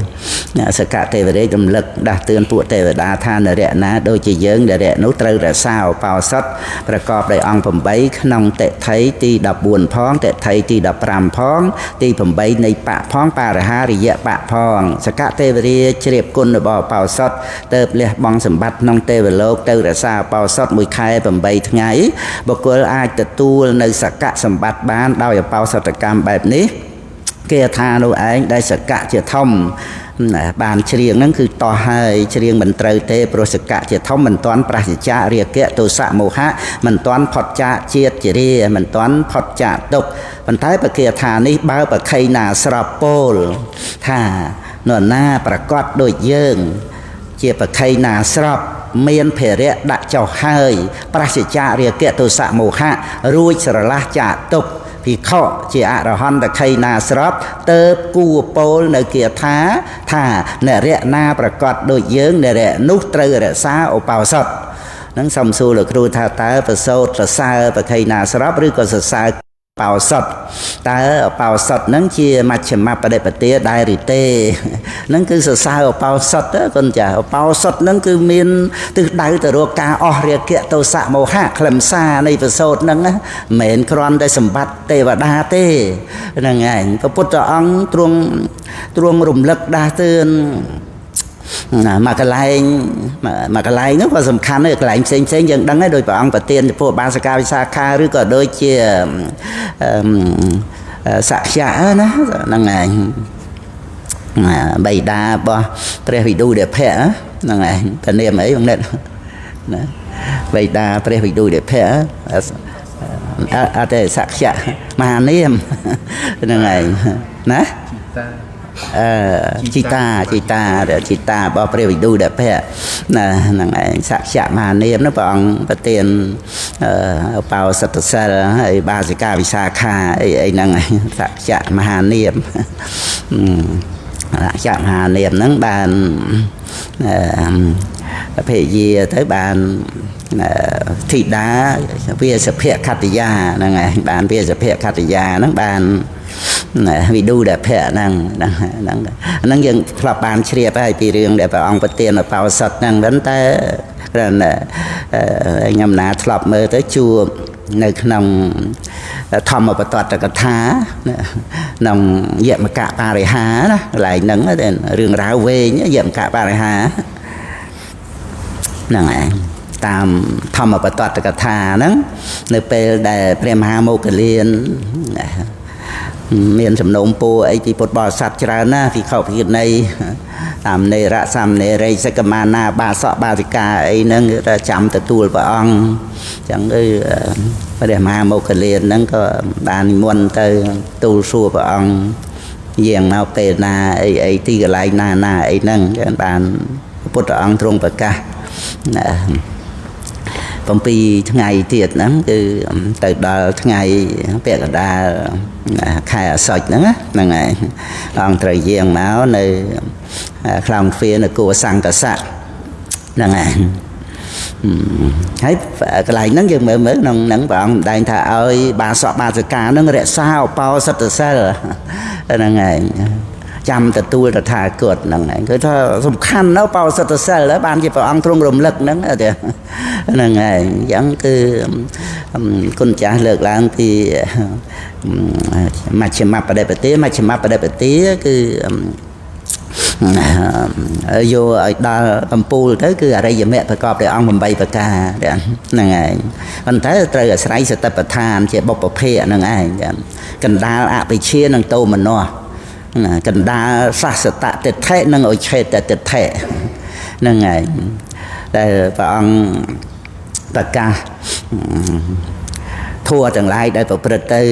41សកទេវរាជរំលឹកដាស់តឿនពួកទេវតាថានរៈណាដូចជាយើងនរៈនោះត្រូវរក្សាឧបោសថប្រកបដោយអង្គ8ក្នុងតិថីទី14ផងតិថីទី15ផងទី8នៃបៈផងបរិហារិយបៈផងសកទេវរាជជ្រាបគុណរបស់ឧបោសថទៅលះបង់សម្បត្តិក្នុងទេវលោកទៅរក្សាឧបោសថ1ខែ8ថ្ងៃបុគ្គលអាចទទួលនៅសកសម្បត្តិបានដោយឧបោសថកម្មបែបនេះគេថានោះឯងដែលសកៈជាធំ បានច្រៀងហ្នឹងគឺតោះហើយច្រៀងមិនត្រូវទេព្រោះសកៈជាធំមិនទាន់ប្រសចាករាគៈទោសៈមោហៈមិនទាន់ផុតចាកជាតិជារាមិនទាន់ផុតចាកទុក្ខប៉ុន្តែបគាថានេះបើប្រខៃណាស្របពោលថានរណាប្រកាសដូចយើងជាប្រខៃណាស្របមានភរៈដាក់ចុះហើយប្រសចាករាគៈទោសៈមោហៈរួចស្រឡះចាកទុក្ខភិក្ខុជាអរហន្តខៃណាស្របទៅគួពោលនៅគាថាថានរៈណាប្រកាសដូចយើងនរៈនោះត្រូវរក្សាឧបោសថនឹងសំសួរលោកគ្រូថាតើប្រសូតសរសើរបខៃណាស្របឬក៏សរសើរបោសុតតើបោសុតហ្នឹងជាមជ្ឈមបដិបទាដែរឬទេហ្នឹងគឺសរសើរបោសុតគុណចាបោសុតហ្នឹងគឺមានទិសដៅទៅរកការអស់រាគៈទោសៈមោហៈខ្លឹមសារនៃប្រសូតហ្នឹងមិនមែនគ្រាន់តែសម្បត្តិទេវតាទេហ្នឹងឯងព្រះពុទ្ធអង្គទ្រង់រំលឹកដាស់តឿនមួយកន្លែងមួយកន្លែងនោះក៏សំខាន់ដែរកន្លែងផ្សេងផ្សេងយើងដឹងហើយដោយព្រះអង្គប្រទានចំពោះបាសកាវិសាខាឬក៏ដូចជាសក្យៈណាហ្នឹងឯងបិតារបស់ព្រះវិឌុដភៈហ្នឹងឯងតានាមអីបងនិតណាបិតាព្រះវិឌុដភៈអត់ទេសក្យៈមហានាមហ្នឹងឯងណាជីតាជីតាជីតារបស់ព្រះវិឌុដភៈណាហ្នឹងឯងសក្យមហានាមនោះព្រះអង្គប្រទានឧបោសថសិលហើយបាសិកាវិសាខាអីអីហ្នឹងឯងសក្យមហានាមសក្យមហានាមហ្នឹងបានភរិយាទៅបានធីតាវាសភៈខត្តយាហ្នឹងឯងបានវាសភៈខត្តយាហ្នឹងបានវិឌុដភៈហ្នឹងហ្នឹងហ្នឹងយើងធ្លាប់បានជ្រាបហើយពីរឿងដែលព្រះអង្គប្រទានឧបោសថហ្នឹងប៉ុន្តែគ្រាន់តែខ្ញុំណាធ្លាប់មើលទៅជួបនៅក្នុងធម្មបតតកថាក្នុងយមកបរិហាណាកន្លែងហ្នឹងរឿងរ៉ាវវែងយមកបរិហាហ្នឹងឯងតាមធម្មបតតកថាហ្នឹងនៅពេលដែលព្រះមហាមោគលានមានសំណូមពរអីពីពុទ្ធបរិស័ទច្រើនណាស់ភិក្ខុភិក្ខុនីតាមនេរៈសាមណេរីសកមាណាបាសកបាសិកាអីហ្នឹងគឺចាំទទួលព្រះអង្គអញ្ចឹងគឺព្រះមហាមោគលានហ្នឹងក៏បាននិមន្តទៅទូលសួរព្រះអង្គយាងមកពេលណាអីអីទីកន្លែងណាណាអីហ្នឹងបានពុទ្ធអង្គទ្រង់ប្រកាស7ថ្ងៃទៀតហ្នឹងគឺទៅដល់ថ្ងៃពាក់កណ្ដាលខែអាសត់ហ្នឹងហ្នឹងឯងអង្គត្រូវយាងមកនៅខ្លោងទ្វារនៅគួសង្កសៈហ្នឹងឯងហើយកន្លែងហ្នឹងយើងមើលមើលក្នុងហ្នឹងព្រះអង្គសម្ដែងថាឲ្យបាសកបាសិកាហ្នឹងរក្សាឧបោសថសិលហ្នឹងឯងចាំទទួលតថាគតហ្នឹងឯងគឺថាសំខាន់ណាស់បោសិទ្ធសិលបានជាព្រះអង្គទ្រង់រំលឹកហ្នឹងហ្នឹងឯងអញ្ចឹងគឺគុណចាស់លើកឡើងពីមជ្ឈមបដិបទាមជ្ឈមបដិបទាគឺយកឲ្យដល់កំពូលទៅគឺអរិយមគ្គប្រកបដោយអង្គ8ប្រការហ្នឹងឯងប៉ុន្តែត្រូវអាស្រ័យសតិប្បដ្ឋានជាបុព្វភាគហ្នឹងឯងកណ្ដាលអភិជានិងតោមនោះកណ្ដាលសាសតតិដ្ឋិនិងឧឆេតតិដ្ឋិហ្នឹងឯងដែលព្រះអង្គប្រកាសធัวទាំងឡាយដែលប្រព្រឹត្តទៅ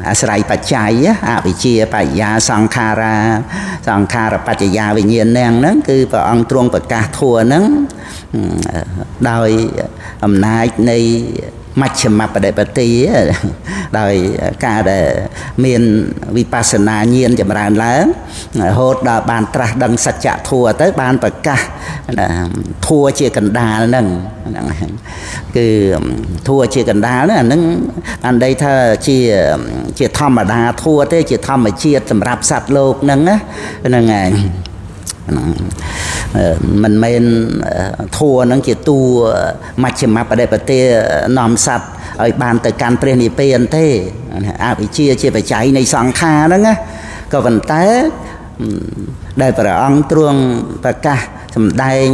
អាស្រ័យបច្ច័យអវិជ្ជាបច្ចយាសង្ខារាសង្ខារបច្ចយាវិញ្ញាណហ្នឹងគឺព្រះអង្គទ្រង់ប្រកាសធัวហ្នឹងដោយអំណាចនៃមជ្ឈមបដិបទាដោយការដែលមានវិបស្សនាញាណចម្រើនឡើងរហូតដល់បានត្រាស់ដឹងសច្ចធម៌ទៅបានប្រកាសធម៌ជាកណ្ដាលហ្នឹងគឺធម៌ជាកណ្ដាលហ្នឹងអាហ្នឹងបានន័យថាជាធម្មតាធម៌ទេជាធម្មជាតិសម្រាប់សត្វលោកហ្នឹងណាហ្នឹងឯងមិនមែនធัวហ្នឹងជាតួមជ្ឈមបដិបទានាំសត្វឲ្យបានទៅកាន់ព្រះនិព្វានទេអវិជ្ជាជាបច្ច័យនៃសង្ខារហ្នឹងណាក៏ប៉ុន្តែដែលព្រះអង្គទ្រង់ប្រកាសសម្ដែង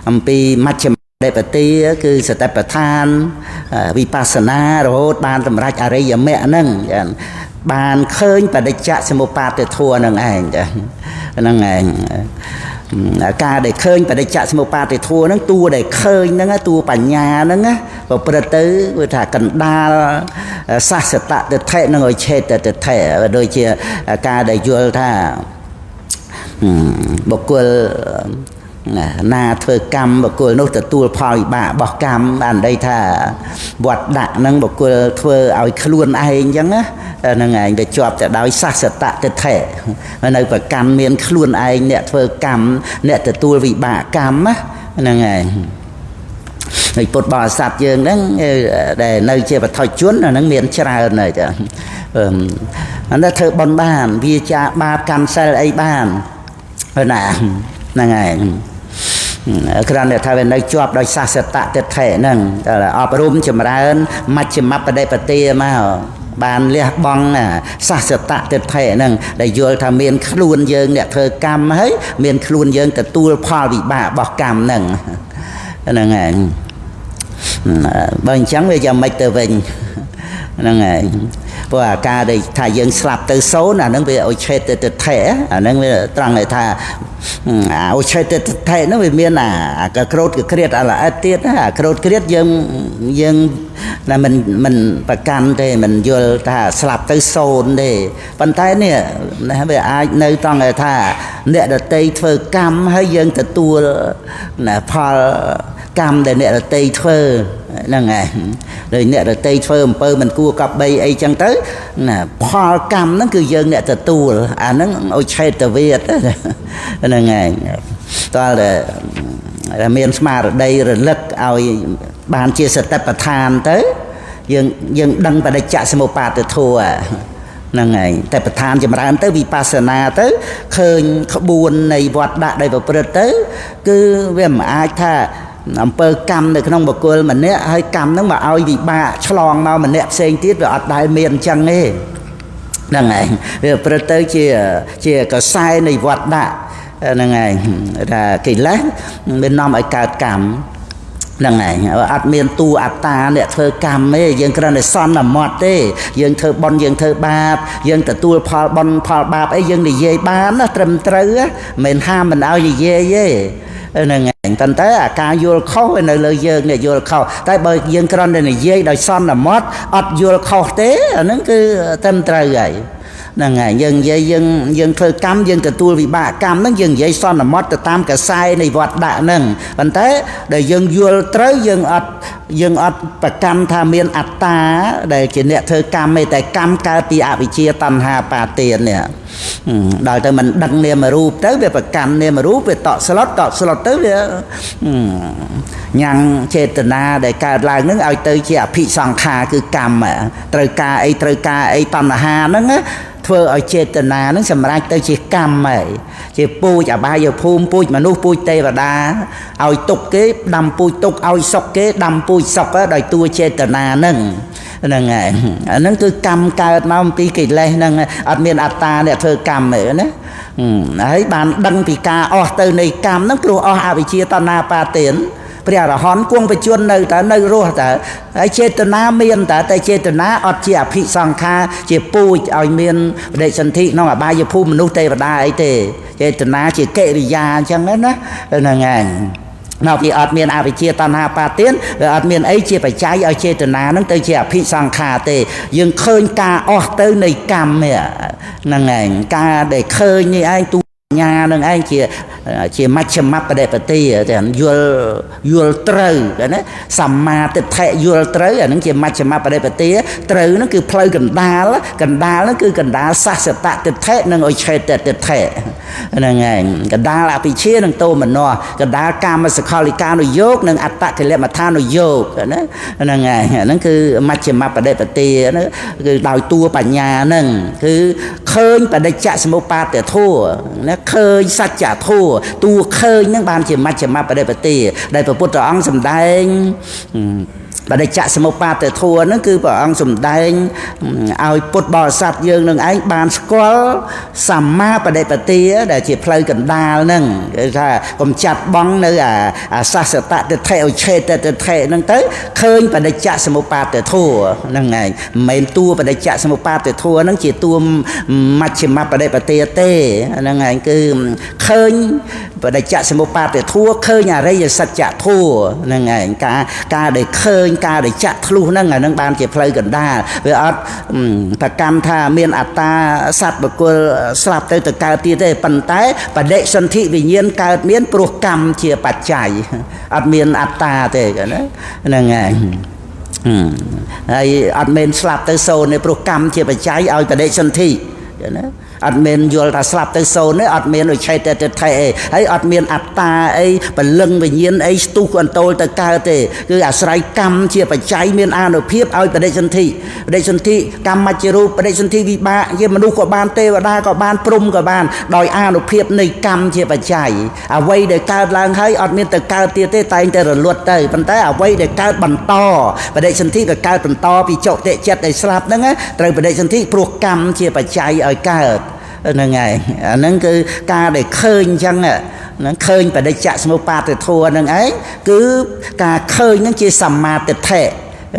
អំពីមជ្ឈម ដិបទាគឺសតិប្បដ្ឋានវិបស្សនារហូតបានសម្រេចអរិយមគ្គហ្នឹងបានឃើញបដិច្ចសមុបាទធម៌ហ្នឹងឯងចាហ្នឹងឯងការដែលឃើញបដិច្ចសមុបាទធម៌ហ្នឹងតួដែលឃើញហ្នឹងតួបញ្ញាហ្នឹងប្រព្រឹត្តទៅគឺថាកណ្ដាលសាសតទិដ្ឋិនិងឧឆេតទិដ្ឋិដូចជាការដែលយល់ថាបុគ្គលណាធ្វើកម្មបុគ្គលនោះទទួលផលវិបាករបស់កម្មបានន័យថាវត្តដាក់ហ្នឹងបុគ្គលធ្វើឲ្យខ្លួនឯងអញ្ចឹងណាហ្នឹងឯងវាជាប់ទៅដោយសាសតទិដ្ឋិនៅប្រកម្មមានខ្លួនឯងអ្នកធ្វើកម្មអ្នកទទួលវិបាកកម្មហ្នឹងឯងហើយពុទ្ធបរិស័ទយើងហ្នឹងដែលនៅជាបឋិជនហ្នឹងមានច្រើនហើយចាអានេះធ្វើបុណ្យបានវាចាបាបកម្មសិលអីបានណាហ្នឹងឯងគ្រាន់តែថាវានៅជាប់ដោយសាសតទិដ្ឋិហ្នឹងអប់រំចម្រើនមជ្ឈិមបដិបទាមកបានលះបង់សាសតទិដ្ឋិហ្នឹងដែលយល់ថាមានខ្លួនយើងអ្នកធ្វើកម្មហើយមានខ្លួនយើងទទួលផលវិបាករបស់កម្មហ្នឹងហ្នឹងឯងបើអញ្ចឹងវាយ៉ាងម៉េចទៅវិញហ្នឹងឯងព្រោះអាការដែលថាយើងស្លាប់ទៅសូន្យអាហ្នឹងវាឧឆេតទិដ្ឋិអាហ្នឹងវាត្រង់ថាអាឧឆេតទិដ្ឋិហ្នឹងវាមានអាក្រោតក្រៀតអាល្អិតទៀតអាក្រោតក្រៀតយើងណាមិនប្រកាន់ទេមិនយល់ថាស្លាប់ទៅសូន្យទេប៉ុន្តែនេះវាអាចនៅត្រង់ថាអ្នកដតីធ្វើកម្មហើយយើងទទួលណាផលកម្មដែលអ្នកដតីធ្វើហ្នឹងឯងដោយអ្នកដតីធ្វើអំពើមិនគួរកប់បីអីចឹងទៅណាផលកម្មហ្នឹងគឺយើងអ្នកទទួលអាហ្នឹងឧឆេតវាទហ្នឹងឯងតើតែមានស្មារតីរលឹកឲ្យបានជាសតិប្បដ្ឋានទៅយើងដឹងបដិច្ចសមុបាទធម៌ហ្នឹងឯងតែប្រធានចម្រើនទៅវិបស្សនាទៅឃើញក្បួននៃវត្តដាក់ដែលប្រព្រឹត្តទៅគឺវាមិនអាចថាអំពើកម្មនៅក្នុងបុគ្គលម្នាក់ហើយកម្មហ្នឹងមកឲ្យវិបាកឆ្លងមកម្នាក់ផ្សេងទៀតវាអត់ដែលមានអញ្ចឹងទេហ្នឹងឯងវាប្រព្រឹត្តទៅជាកសែនៃវត្តដាក់ហ្នឹងឯងថាកិលេសវានាំឲ្យកើតកម្មហ្នឹងឯងអត់មានតួអត្តាអ្នកធ្វើកម្មទេយើងគ្រាន់តែសន្មត់ទេយើងធ្វើបុណ្យយើងធ្វើបាបយើងទទួលផលបុណ្យផលបាបអីយើងនិយាយបានណាត្រឹមត្រូវមិនហាមមិនឲ្យនិយាយទេហ្នឹងឯងប៉ុន្តែអាការយល់ខុសនៅលើយើងនេះយល់ខុសតែបើយើងគ្រាន់តែនិយាយដោយសន្មត់អត់យល់ខុសទេអាហ្នឹងគឺត្រឹមត្រូវហើយហ្នឹងហើយយើងនិយាយយើងធ្វើកម្មយើងទទួលវិបាកកម្មហ្នឹងយើងនិយាយសន្មត់ទៅតាមកសែនៃវត្តដាក់ហ្នឹងប៉ុន្តែដែលយើងយល់ត្រូវយើងអត់ប្រកាន់ថាមានអត្តាដែលជាអ្នកធ្វើកម្មទេតែកម្មកើតពីអវិជ្ជាតណ្ហាបាទាននេះដល់ទៅមិនដឹងនាមរូបទៅវាប្រកាន់នាមរូបវាតក់ស្លុតទៅវាញ៉ាំងចេតនាដែលកើតឡើងហ្នឹងឲ្យទៅជាអភិសង្ខារគឺកម្មត្រូវការអីត្រូវការអីតណ្ហាហ្នឹងធ្វើឲ្យចេតនាហ្នឹងសម្រេចទៅជាកម្មហើយជាពូជអបាយភូមិពូជមនុស្សពូជទេវតាឲ្យទុកគេដាំពូជទុកឲ្យសុខគេដាំពូជសុខដោយតួចេតនាហ្នឹងហ្នឹងហើយអាហ្នឹងគឺកម្មកើតមកអំពីកិលេសហ្នឹងអត់មានអត្តាអ្នកធ្វើកម្មទេណាហើយបានដឹងពីការអស់ទៅនៃកម្មហ្នឹងព្រោះអស់អវិជ្ជាតណ្ហាបាទានព្រះអរហន្តគង់បច្ចុប្បន្ននៅតែនៅរស់តើហើយចេតនាមានតើតែចេតនាអត់ជាអភិសង្ខារជាពូជឲ្យមានបដិសន្ធិក្នុងអបាយភូមិមនុស្សទេវតាអីទេចេតនាជាកិរិយាអញ្ចឹងណាហ្នឹងឯងនៅពីអត់មានអវិជ្ជាតណ្ហាបាទានវាអត់មានអីជាបច្ច័យឲ្យចេតនាហ្នឹងទៅជាអភិសង្ខារទេយើងឃើញការអស់ទៅនៃកម្មហ្នឹងឯងការដែលឃើញនេះឯងទូបញ្ញានឹងឯងជាមជ្ឈិមបដិបទាតែយល់ត្រូវណាសម្មាទិដ្ឋិយល់ត្រូវអាហ្នឹងជាមជ្ឈិមបដិបទាត្រូវហ្នឹងគឺផ្លូវកណ្ដាលហ្នឹងគឺកណ្ដាលសាសតទិដ្ឋិនិងឧឆេតទិដ្ឋិហ្នឹងឯងកណ្ដាលអភិជានិងទោមនស្សកណ្ដាលកាមសខលិកានុយោគនិងអត្តកិលមដ្ឋានុយោគណាហ្នឹងឯងហ្នឹងគឺមជ្ឈិមបដិបទាហ្នឹងគឺដោយតួបញ្ញាហ្នឹងគឺឃើញបដិច្ចសមុបាទធម៌ណាឃើញសច្ចធម៌តួឃើញហ្នឹងបានជាមជ្ឈិមបដិបទាដែលព្រះពុទ្ធអង្គសម្ដែង បដិច្ចសមុបាទធัวហ្នឹងគឺព្រះអង្គសម្ដែងឲ្យពុទ្ធបរិស័ទយើងនឹងឯងបានស្គាល់សម្មាបដិបទាដែលជាផ្លូវកណ្ដាលហ្នឹងគឺថាកំចាត់បងនៅអាសាសតទិដ្ឋិឧឆេតទិដ្ឋិហ្នឹងទៅឃើញបដិច្ចសមុបាទធัวហ្នឹងឯងមិនមែនតួបដិច្ចសមុបាទធัวហ្នឹងជាតួមជ្ឈិមបដិបទាទេហ្នឹងឯងគឺឃើញបដិច្ចសមុបាទធัวឃើញអរិយសច្ចធัวហ្នឹងឯងការដែលឃើញការដែលចាក់ធ្លុះហ្នឹងអាហ្នឹងបានជាផ្លូវកណ្ដាលវាអត់ប្រកម្មថាមានអត្តាសត្វបុគ្គលស្លាប់ទៅកើតទៀតទេប៉ុន្តែបដិសន្ធិវិញ្ញាណកើតមានព្រោះកម្មជាបច្ច័យអត់មានអត្តាទេណាហ្នឹងហើយហើយអត់មែនស្លាប់ទៅសូន្យទេព្រោះកម្មជាបច្ច័យឲ្យបដិសន្ធិណាអត់មានយល់ថាស្លាប់ទៅសូន្យទេអត់មានឧឆេតទិដ្ឋិអីហើយអត់មានអត្តាអីពលឹងវិញ្ញាណអីស្ទុះអន្តោលទៅកើតទេគឺអាស្រ័យកម្មជាបច្ច័យមានអានុភាពឲ្យបដិសន្ធិបដិសន្ធិកម្មជារូបបដិសន្ធិវិបាកជាមនុស្សក៏បានទេវតាក៏បានព្រំក៏បានដោយអានុភាពនៃកម្មជាបច្ច័យអ្វីដែលកើតឡើងហើយអត់មានទៅកើតទៀតទេតែងតែរលត់ទៅប៉ុន្តែអ្វីដែលកើតបន្តបដិសន្ធិក៏កើតបន្តពីចុតិចិត្តដែលស្លាប់ហ្នឹងត្រូវបដិសន្ធិព្រោះកម្មជាបច្ច័យឲ្យកើតហ្នឹងហើយអាហ្នឹងគឺការដែលឃើញអញ្ចឹងហ្នឹងឃើញបដិច្ចសមុបាទធัวហ្នឹងឯងគឺការឃើញហ្នឹងជាសម្មាទិដ្ឋិ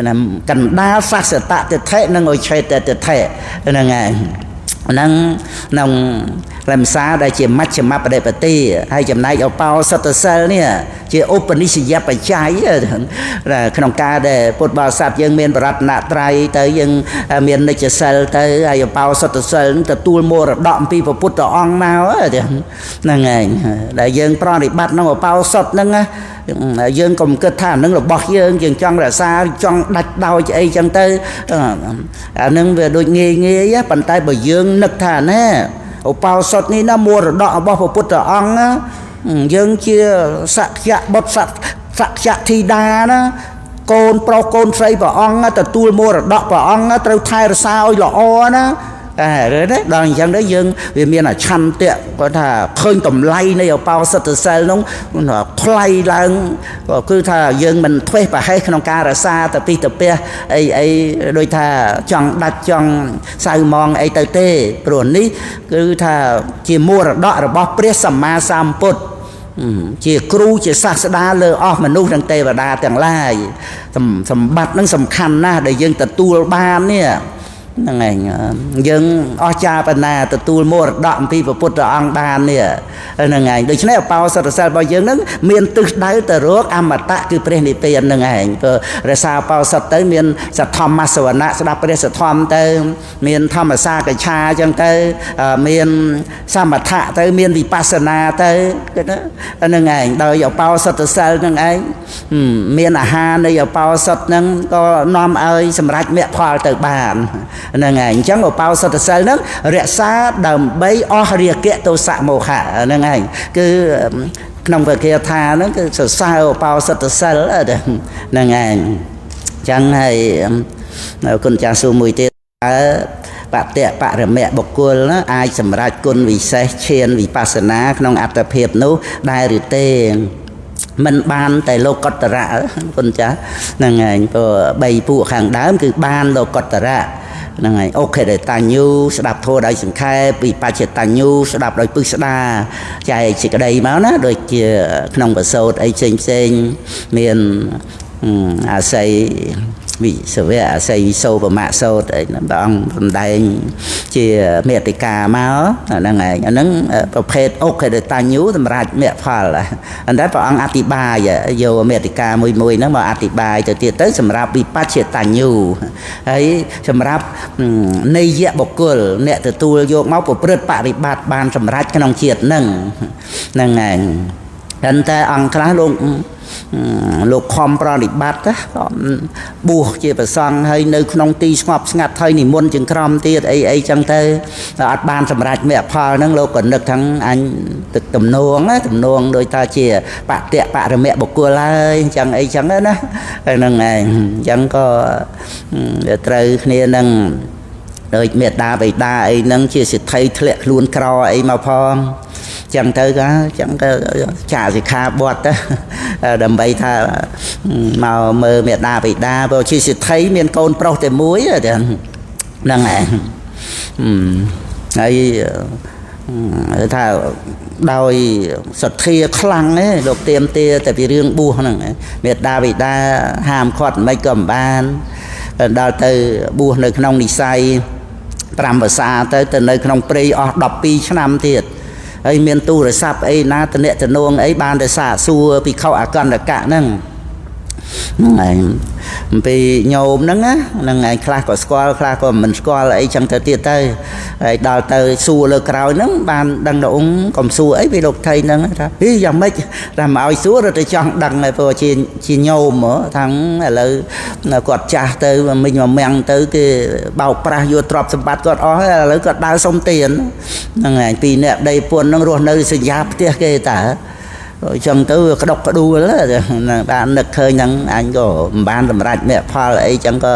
ណាកណ្ដាលសាសតទិដ្ឋិនិងឧឆេតទិដ្ឋិហ្នឹងឯងហ្នឹងក្នុងខ្លឹមសារដែលជាមជ្ឈិមបដិបទាហើយចំណែកឧបោសថសិលនេះជាឧបនិស្សយបច្ច័យក្នុងការដែលពុទ្ធបរិស័ទយើងមានបរតនត្រ័យទៅយើងមាននិច្ចសិលទៅហើយឧបោសថសិលទទួលមរតកអំពីព្រះពុទ្ធអង្គមកហ្នឹងឯងដែលយើងប្រតិបត្តិក្នុងឧបោសថហ្នឹងយើងកុំគិតថាអានឹងរបស់យើងយើងចង់រក្សាចង់ដាច់ដោយអីចឹងទៅអានឹងវាដូចងាយងាយប៉ុន្តែបើយើងនឹកថាណែឧបោសថនេះណាមរតករបស់ព្រះពុទ្ធអង្គណាយើងជាសក្យបុត្រសក្យធីតាណាកូនប្រុសកូនស្រីព្រះអង្គទទួលមរតកព្រះអង្គត្រូវថែរក្សាឲ្យល្អណាតែដល់អញ្ចឹងទៅយើងវាមានអាឆន្ទៈគាត់ថាឃើញតម្លៃនៃឧបោសថសិលនោះថ្លៃឡើងគឺថាយើងមិនធ្វេសប្រហែសក្នុងការរក្សាទៅពីទៅពះអីអីដូចថាចង់ដាច់ចង់សៅមងអីទៅទេព្រោះនេះគឺថាជាមរតករបស់ព្រះសម្មាសម្ពុទ្ធជាគ្រូជាសាស្តាលើអស់មនុស្សនិងទេវតាទាំងឡាយសម្បត្តិនឹងសំខាន់ណាស់ដែលយើងទទួលបាននេះហ្នឹងឯងយើងអស់ចាបណ្ណាទទួលមរតកអំពីព្រះពុទ្ធអង្គបាននេះហ្នឹងឯងដូច្នេះឧបោសថសិលរបស់យើងហ្នឹងមានទិសដៅទៅរកអមតៈគឺព្រះនិព្វានហ្នឹងឯងព្រោះរក្សាឧបោសថទៅមានសទ្ធម្មសវណៈស្ដាប់ព្រះសទ្ធម្មទៅមានធម្មសាកឆាអញ្ចឹងទៅមានសមថៈទៅមានវិបស្សនាទៅហ្នឹងឯងដោយឧបោសថសិលហ្នឹងឯងមានអាហារនៃឧបោសថហ្នឹងក៏នាំឲ្យសម្រេចមគ្គផលទៅបានហ្នឹងហើយអញ្ចឹងឧបោសថសិលហ្នឹងរក្សាដើម្បីអស់រាគៈទោសៈមោហៈហ្នឹងហើយគឺក្នុងវិគាថាហ្នឹងគឺសរសើរឧបោសថសិលហ្នឹងឯងអញ្ចឹងហើយគុណចាស់សួរមួយទៀតតើបតិបរមៈបុគ្គលអាចសម្រេចគុណវិសេសឈានវិបស្សនាក្នុងអត្តភាពនោះដែរឬទេមិនបានតែលោកតរៈគុណចាស់ហ្នឹងឯងព្រោះបីពួកខាងដើមគឺបានលោកតរៈហ្នឹងហើយអូខេតញ្ញូស្ដាប់ធម៌ដោយសង្ខេបវិបច្ចតញ្ញូស្ដាប់ដោយពឹស្ដាចែកសេចក្តីមកណាដូចជាក្នុងប្រសូតអីផ្សេងផ្សេងមានអាស័យវិសវៈអាស័យវិសោបមៈសោតអីហ្នឹងព្រះអង្គសម្ដែងជាមេតិកាមកហ្នឹងឯងអាហ្នឹងប្រភេទអូខេតញ្ញូសម្រាប់មគ្គផលអន្តែព្រះអង្គអធិប្បាយយកមេតិកាមួយមួយហ្នឹងមកអធិប្បាយទៅទៀតទៅសម្រាប់វិបច្ចតញ្ញូហើយសម្រាប់និយបុគ្គលអ្នកទទួលយកមកប្រព្រឹត្តបរិបត្តិបានសម្រេចក្នុងជាតិហ្នឹងហ្នឹងឯងប៉ុន្តែអង្គខ្លះលោកខំប្រតិបត្តិបួសជាប្រសង់ហើយនៅក្នុងទីស្ងប់ស្ងាត់ហើយនិមន្តចង្ក្រមទៀតអីអីចឹងទៅអត់បានសម្រេចមគ្គផលហ្នឹងលោកក៏នឹកថាអញទឹកទំនងទំនងដោយថាជាបតិបរមៈបុគ្គលហើយចឹងអីចឹងណាហ្នឹងឯងចឹងក៏ត្រូវគ្នានឹងដូចមេត្តាបិតាអីហ្នឹងជាសិទ្ធិធ្លាក់ខ្លួនក្រអីមកផងចឹងទៅក៏ចឹងទៅចាសិក្ខាបទទៅ ដើម្បីថាមកមើលមេដាបិតាព្រោះជាសិទ្ធិមានកូនប្រុសតែមួយហ្នឹងឯងហើយថាដោយសទ្ធាខ្លាំងឯងលោកទៀមទាតែពីរឿងបួសហ្នឹងមេដាបិតាហាមឃាត់មិនក៏មិនបានដល់ទៅបួសនៅក្នុងនិស័យ5ភាសាទៅទៅនៅក្នុងព្រៃអស់12ឆ្នាំទៀតហើយមានទូរស័ព្ទអីណាតនៈតនងអីបានតែសាកសួរភិក្ខុអកន្តកៈហ្នឹងហ្នឹងឯងអំពីញោមហ្នឹងណាហ្នឹងឯងខ្លះក៏ស្គាល់ខ្លះក៏មិនស្គាល់អីចឹងទៅទៀតទៅហើយដល់ទៅសួរលើក្រោយហ្នឹងបានដឹងដល់អង្គកុំសួរអីពីលោកថៃហ្នឹងថាហីយ៉ាងម៉េចតែមកឲ្យសួររត់ទៅចង់ដឹងហើយព្រោះជាញោមថាឥឡូវគាត់ចាស់ទៅមិញមកមាំងទៅគេបោកប្រាស់យកទ្រព្យសម្បត្តិគាត់អស់ហើយឥឡូវគាត់ដើរសុំទានហ្នឹងឯងពីរអ្នកដីពុនហ្នឹងរស់នៅសញ្ញាផ្ទះគេតើអញ្ចឹងទៅវាក្តុកក្តួលបាននឹកឃើញហ្នឹងអញក៏មិនបានសម្រេចមគ្គផលអីចឹងក៏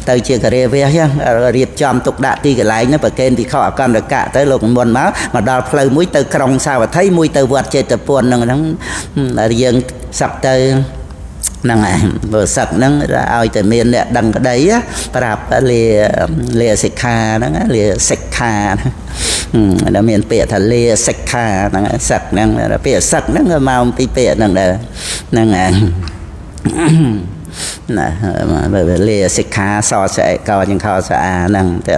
ទៅជាការាវះចឹងរៀបចំទុកដាក់ទីកន្លែងហ្នឹងប្រកេនភិក្ខុអកន្តកៈទៅលោកមុនមកដល់ផ្លូវមួយទៅក្រុងសាវត្ថីមួយទៅវត្តចេតពុនហ្នឹងហ្នឹងយើងសឹកទៅហ្នឹងឯងបើសឹកហ្នឹងឲ្យតែមានអ្នកដឹងក្តីប្រាប់លាសិក្ខាហ្នឹងលាសិក្ខាដែលមានពាក្យថាលាសិក្ខាហ្នឹងសឹកហ្នឹងពាក្យសឹកហ្នឹងក៏មកពីពាក្យហ្នឹងដែរហ្នឹងឯងណាលាសិក្ខាសសអកចង្ខសអាហ្នឹងតែ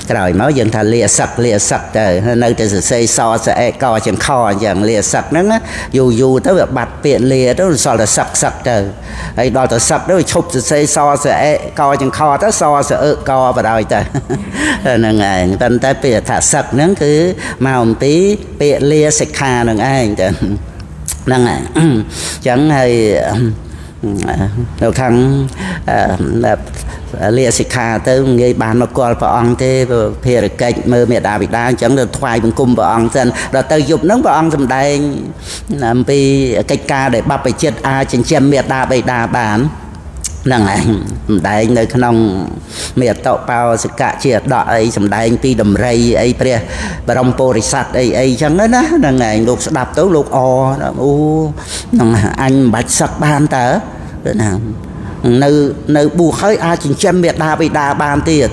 ក្រោយមកយើងថាលាសឹកលាសឹកទៅនៅតែសរសេរសសអកចង្ខអញ្ចឹងលាសឹកហ្នឹងយូរយូរទៅវាបាត់ពាក្យលាទៅសល់តែសឹកសឹកទៅហើយដល់ទៅសឹកទៅឈប់សរសេរសសអកចង្ខទៅសសអកបដ ாய் ទៅហ្នឹងឯងប៉ុន្តែពាក្យថាសឹកហ្នឹងគឺមកអំពីពាក្យលាសិក្ខាហ្នឹងឯងទៅហ្នឹងឯងអញ្ចឹងហើយនៅខាងលាសិក្ខាទៅងាយបានមកគាល់ព្រះអង្គទេភារកិច្ចមើលមេដាបិតាអញ្ចឹងទៅថ្វាយបង្គំព្រះអង្គសិនដល់ទៅយប់ហ្នឹងព្រះអង្គសម្ដែងអំពីកិច្ចការដែលបព្វជិតអាចចិញ្ចឹមមេដាបិតាបានហ្នឹងឯងសម្ដែងនៅក្នុងមេតបោសកៈជាដកអីសម្ដែងពីដំរីអីព្រះបរមពុរិស័ទអីអីចឹងណាហ្នឹងឯងលោកស្ដាប់ទៅលោកអអូហ្នឹងអញមិនបាច់សឹកបានតើណានៅបួសហើយអាចចិញ្ចឹមមេដាបិតាបានទៀត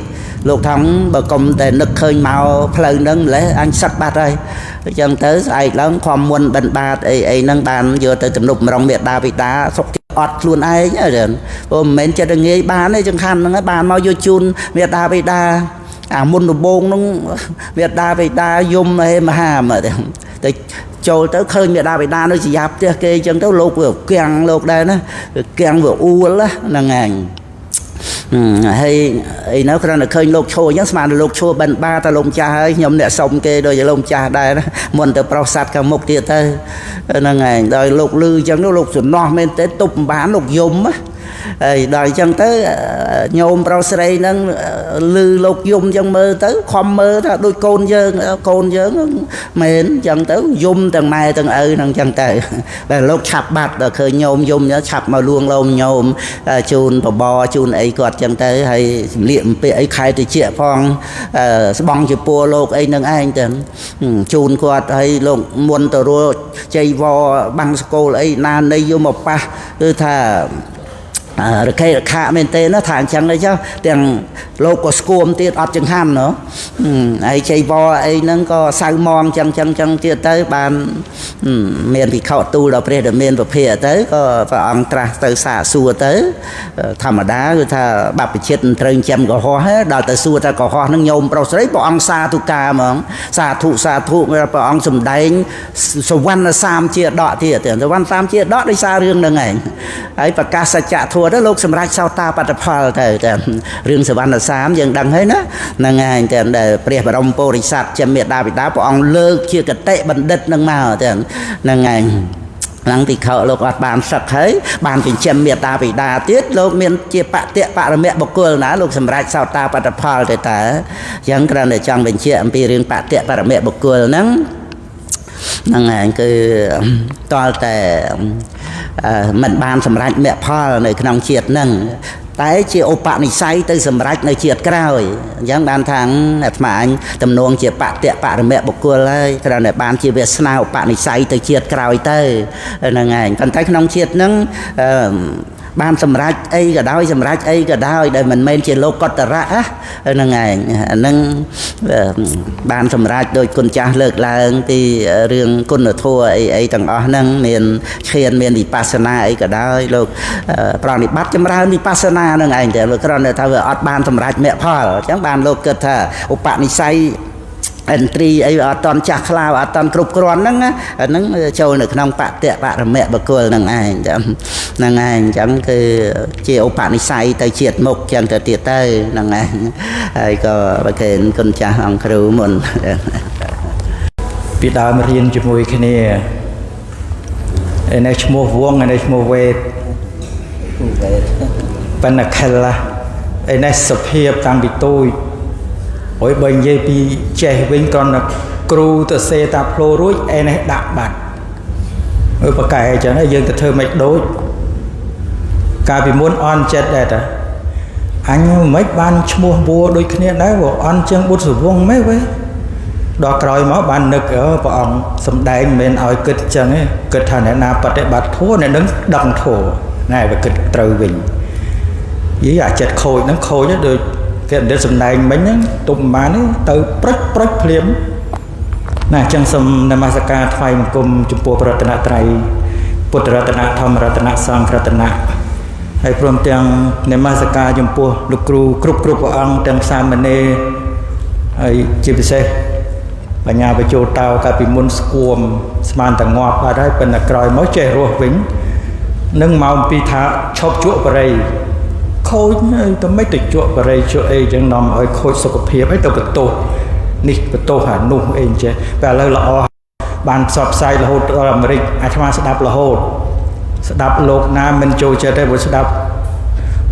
លោកថងបើកុំតែនឹកឃើញមកផ្លូវហ្នឹងម្លេះអញសឹកបាត់ហើយអញ្ចឹងទៅស្អែកឡើងខំមុនបិណ្ឌបាតអីអីហ្នឹងបានយកទៅទំនប់ម្រងមេដាបិតាសុខអត់ខ្លួនឯងព្រោះមិនមែនចិត្តងាយបានទេចង្ខាន់ហ្នឹងបានមកយកជូនមេដាបិតាអាមុនដំបងហ្នឹងមេដាបិតាយំហេមហាមកទៅចូលទៅឃើញមេដាបិតានៅជាយ៉ាផ្ទះគេអញ្ចឹងទៅលោកវាគាំងលោកដែរណាវាគាំងវាអួលហ្នឹងឯងហើយអីនៅគ្រាន់តែឃើញលោកឈរអញ្ចឹងស្មានលោកឈរបិណ្ឌបាតលោកម្ចាស់ហើយខ្ញុំអ្នកសុំគេដូចលោកម្ចាស់ដែរណាមុនទៅប្រុសសัตว์ខាងមុខទៀតទៅហ្នឹងឯងដោយលោកលឺអញ្ចឹងទៅលោកសំណោះមែនទេទប់មិនបានលោកយំហើយដល់អញ្ចឹងទៅញោមប្រុសស្រីហ្នឹងលឺលោកយំអញ្ចឹងមើលទៅខំមើលថាដូចកូនយើងកូនយើងមែនអញ្ចឹងទៅយំទាំងម៉ែទាំងឪហ្នឹងអញ្ចឹងទៅតែលោកឆាប់បាត់ដល់ឃើញញោមយំឆាប់មកលួងលោមញោមជូនបបរជូនអីគាត់អញ្ចឹងទៅហើយសម្លៀកបំពាក់អីខែតិចផងស្បង់ជាពួរលោកអីនឹងឯងទៅជូនគាត់ហើយលោកមុនទៅរួចៃវរបាំងសកូលអីណានៃយកមកប៉ះគឺថារខេរខៈមែនទេណាថាអញ្ចឹងអីចុះទាំងលោកក៏ស្គមទៀតអត់ចង្ហាន់ណោះហើយជ័យវរអីហ្នឹងក៏សៅមងចឹងចឹងចឹងទៀតទៅបានមានភិក្ខុទូលដល់ព្រះដែលមានពភាទៅក៏ព្រះអង្គត្រាស់ទៅសាកសួរទៅធម្មតាគឺថាបព្វជិតមិនត្រូវចិញ្ចឹមកុហកដល់ទៅសួរថាកុហកហ្នឹងញោមប្រុសស្រីព្រះអង្គសាធុកាហ្មងសាធុសាធុព្រះអង្គសម្ដែងសវណ្ណសាមជាដកទៀតសវណ្ណសាមជាដកដោយសាររឿងហ្នឹងឯងហើយប្រកាសសច្ចធម៌ទៅលោកសម្រេចសោតាបត្តផលទៅតែរឿងសវណ្ណសាមយើងដឹងហើយណាហ្នឹងឯងតែដែលព្រះបរមពុរិស័ទជាមេដាបិតាព្រះអង្គលើកជាគតិបណ្ឌិតនឹងមកតែហ្នឹងឯងឡើងភិក្ខុលោកអត់បានសឹកហើយបានចិញ្ចឹមមេតាបិតាទៀតលោកមានជាបតិបរមៈបុគ្គលណាលោកសម្រេចសោតាបត្តផលទៅតើអញ្ចឹងគ្រាន់តែចង់បញ្ជាក់អំពីរឿងបតិបរមៈបុគ្គលហ្នឹងហ្នឹងឯងគឺតលតែមិនបានសម្រេចមគ្គផលនៅក្នុងជាតិហ្នឹង តែជាឧបនិស្ស័យទៅសម្រេចនៅជាតិក្រោយអញ្ចឹងបានថាអាត្មាអញទំនងជាបតិបរមៈបុគ្គលហើយគ្រាន់តែបានជាវាសនាឧបនិស្ស័យទៅជាតិក្រោយទៅហ្នឹងឯងប៉ុន្តែក្នុងជាតិហ្នឹងបានសម្រេចអីក៏ដោយសម្រេចអីក៏ដោយដែលមិនមែនជាលោកតរៈហ្នឹងឯងហ្នឹងបានសម្រេចដោយគុណចាស់លើកឡើងពីរឿងគុណធម៌អីអីទាំងអស់ហ្នឹងមានឈានមានវិបស្សនាអីក៏ដោយលោកប្រណិប័តចម្រើនវិបស្សនាហ្នឹងឯងតែលោកគ្រាន់តែថាវាអត់បានសម្រេចមគ្គផលអញ្ចឹងបានលោកគិតថាឧបនិស្ស័យឥន្ទ្រីអីអត់តន់ចាស់ខ្លាវអត់តន់គ្រប់គ្រាន់ហ្នឹងហ្នឹងចូលនៅក្នុងបតិបរមៈបុគ្គលហ្នឹងឯងចឹងហ្នឹងឯងអញ្ចឹងគឺជាឧបនិស្ស័យទៅជាតិមុខចឹងទៅទៀតទៅហ្នឹងឯងហើយក៏ប្រគេនគុណចាស់អង្គគ្រូមុន ពីដើមរៀនជាមួយគ្នាឯនេះឈ្មោះវងឯនេះឈ្មោះវេតបណ្ណខិលឯនេះសភាពតាំងពីតូចអូយបើនិយាយពីចេះវិញគ្រាន់តែគ្រូទៅសេតាផ្លោរួចឯនេះដាក់បាត់អើបកែអញ្ចឹងយើងទៅធ្វើមិនដូចកាលពីមុនអន់ចិត្តដែរតាអញមិនបានឈ្មោះវួដូចគ្នាដែរព្រោះអន់ជាងបុត្រសវងម៉េចវេដល់ក្រោយមកបាននឹកព្រះអង្គសំដែងមិនមែនឲ្យគិតអញ្ចឹងទេគិតថាអ្នកណាបប្រតិបត្តិធម៌អ្នកនឹងដឹងធម៌ណែវាគិតត្រូវវិញយីអាចិត្តខូចហ្នឹងខូចដូចគេមិនសំដែងមិញហ្នឹងទុំបានទេទៅប្រិចប្រិចភ្លាមណាអញ្ចឹងសូមនមស្ការថ្វាយបង្គំចំពោះព្រះរតនត្រ័យពុទ្ធរតនៈធម្មរតនៈសង្ឃរតនៈហើយព្រមទាំងនមស្ការចំពោះលោកគ្រូគ្រប់គ្រប់ព្រះអង្គទាំងសាមណេរហើយជាពិសេសបញ្ញាបញ្ចូលតោកាលពីមុនស្គួមស្មានតែងាប់បាត់ហើយប៉ុន្តែក្រោយមកចេះរស់វិញនឹងមកពីថាឈប់ជក់បរិយខូចទៅមិនទៅជក់បរិយជក់អីចឹងនាំឲ្យខូចសុខភាពអីទៅបន្ទោសនេះបន្ទោសអានោះអីអញ្ចឹងតែឥឡូវល្អបានផ្សព្វផ្សាយរហូតដល់អាមេរិកអាត្មាស្ដាប់រហូតស្ដាប់លោកណាមិនចូលចិត្តទេព្រោះស្ដាប់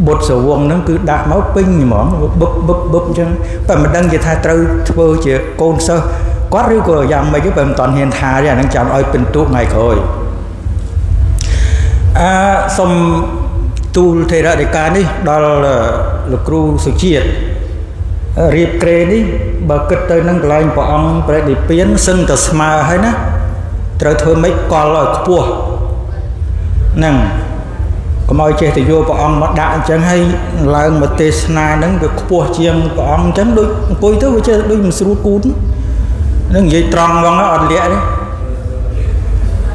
បុត្រសវងហ្នឹងគឺដាក់មកពេញហ្មងបឹបបឹបបឹបអញ្ចឹងតែមិនដឹងជាថាត្រូវធ្វើជាកូនសិស្សគាត់ឬក៏យ៉ាងម៉េចទេបើមិនតាន់ហ៊ានថាទេអាហ្នឹងចាំឲ្យពិន្ទុថ្ងៃក្រោយអើសូមទូលថេរដីកានេះដល់លោកគ្រូសុជាតិរៀបក្រេនេះបើគិតទៅនឹងកន្លែងព្រះអង្គព្រះនិព្វានសឹងតែស្មើហើយណាត្រូវធ្វើម៉េចកលឲ្យខ្ពស់ហ្នឹងកុំឲ្យចេះតែយកព្រះអង្គមកដាក់អញ្ចឹងហើយឡើងមកទេសនាហ្នឹងវាខ្ពស់ជាងព្រះអង្គអញ្ចឹងដូចអង្គុយទៅវាចេះដូចមិនស្រួលគូននឹងនិយាយត្រង់ហ្មងអត់លាក់ទេ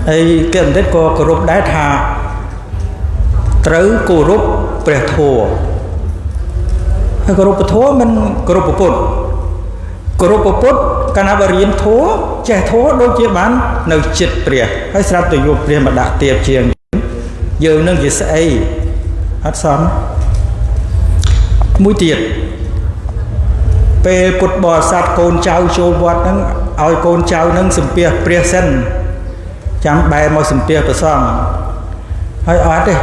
ហើយគេបណ្ឌិតក៏គោរពដែរថាត្រូវគោរពព្រះធម៌ហើយគោរពធម៌មិនគោរពពុទ្ធគោរពពុទ្ធកាលណាបើរៀនធម៌ចេះធម៌ដូចជាបាននៅចិត្តព្រះហើយស្រាប់តែយកព្រះមកដាក់ទៀបជាងយើងនឹងជាស្អីអត់សមមួយទៀតពេលពុទ្ធបរិស័ទកូនចៅចូលវត្តហ្នឹងឲ្យកូនចៅហ្នឹងសំពះព្រះសិនចាំបែរមកសំពះព្រះសង្ឃហើយអត់ទេ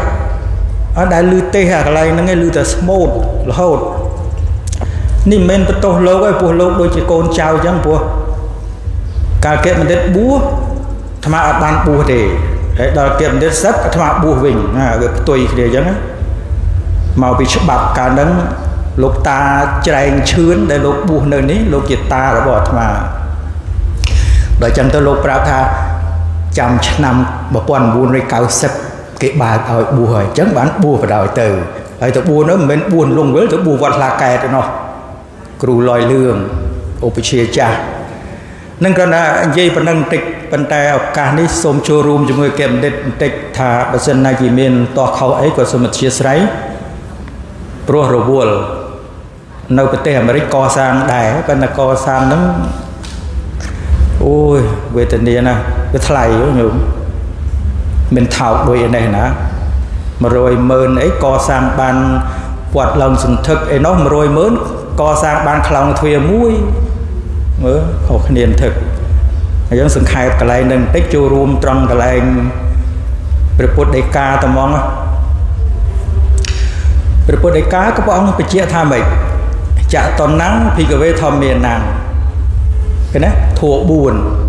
អត់ដែលឮទេសអាកន្លែងហ្នឹងឯងឮតែស្មូតរហូតនេះមិនមែនបន្ទោសលោកឯងព្រោះលោកដូចជាកូនចៅអញ្ចឹងព្រោះកាលគេបណ្ឌិតបួសអាត្មាអត់បានបួសទេហើយដល់គេបណ្ឌិតសឹកអាត្មាបួសវិញណាវាផ្ទុយគ្នាអញ្ចឹងមកពីច្បាប់កាលហ្នឹងលោកតាច្រែងឈឿនដែលលោកបួសនៅនេះលោកជាតារបស់អាត្មាដល់អញ្ចឹងទៅលោកប្រាប់ថាចាំឆ្នាំ1990គេបើកឲ្យបួសហើយអញ្ចឹងបានបួសបដ ாய் ទៅហើយទៅបួសនោះមិនមែនបួសលងវិលទៅបួសវត្តខ្លាកែតឯណោះគ្រូលយលឿងឧបជាចាស់នឹងគ្រាន់តែនិយាយប៉ុណ្ណឹងបន្តិចប៉ុន្តែឱកាសនេះសូមចូលរួមជាមួយគេបណ្ឌិតបន្តិចថាបើសិនណាជាមានតោះខុសអីក៏សូមអធ្យាស្រ័យព្រោះរវល់នៅប្រទេសអាមេរិកកសាងដែរប៉ុន្តែកសាងហ្នឹងអូយវេទនាណាស់វាថ្លៃញោមមិនថោកដូចឯនេះណា100ម៉ឺនអីកសាងបានវត្តឡើងសន្ធឹកអីនោះ100ម៉ឺនកសាងបានខ្លោងទ្វារមួយមើលខុសគ្នាបន្តិចអញ្ចឹងសង្ខេបកន្លែងនឹងបន្តិចចូលរួមត្រង់កន្លែងព្រះពុទ្ធដីកាត្មងព្រះពុទ្ធដីកាក៏ព្រះអង្គបញ្ជាក់ថាម៉េចចតនំភិក្ខវេធម្មានំគេណាធัว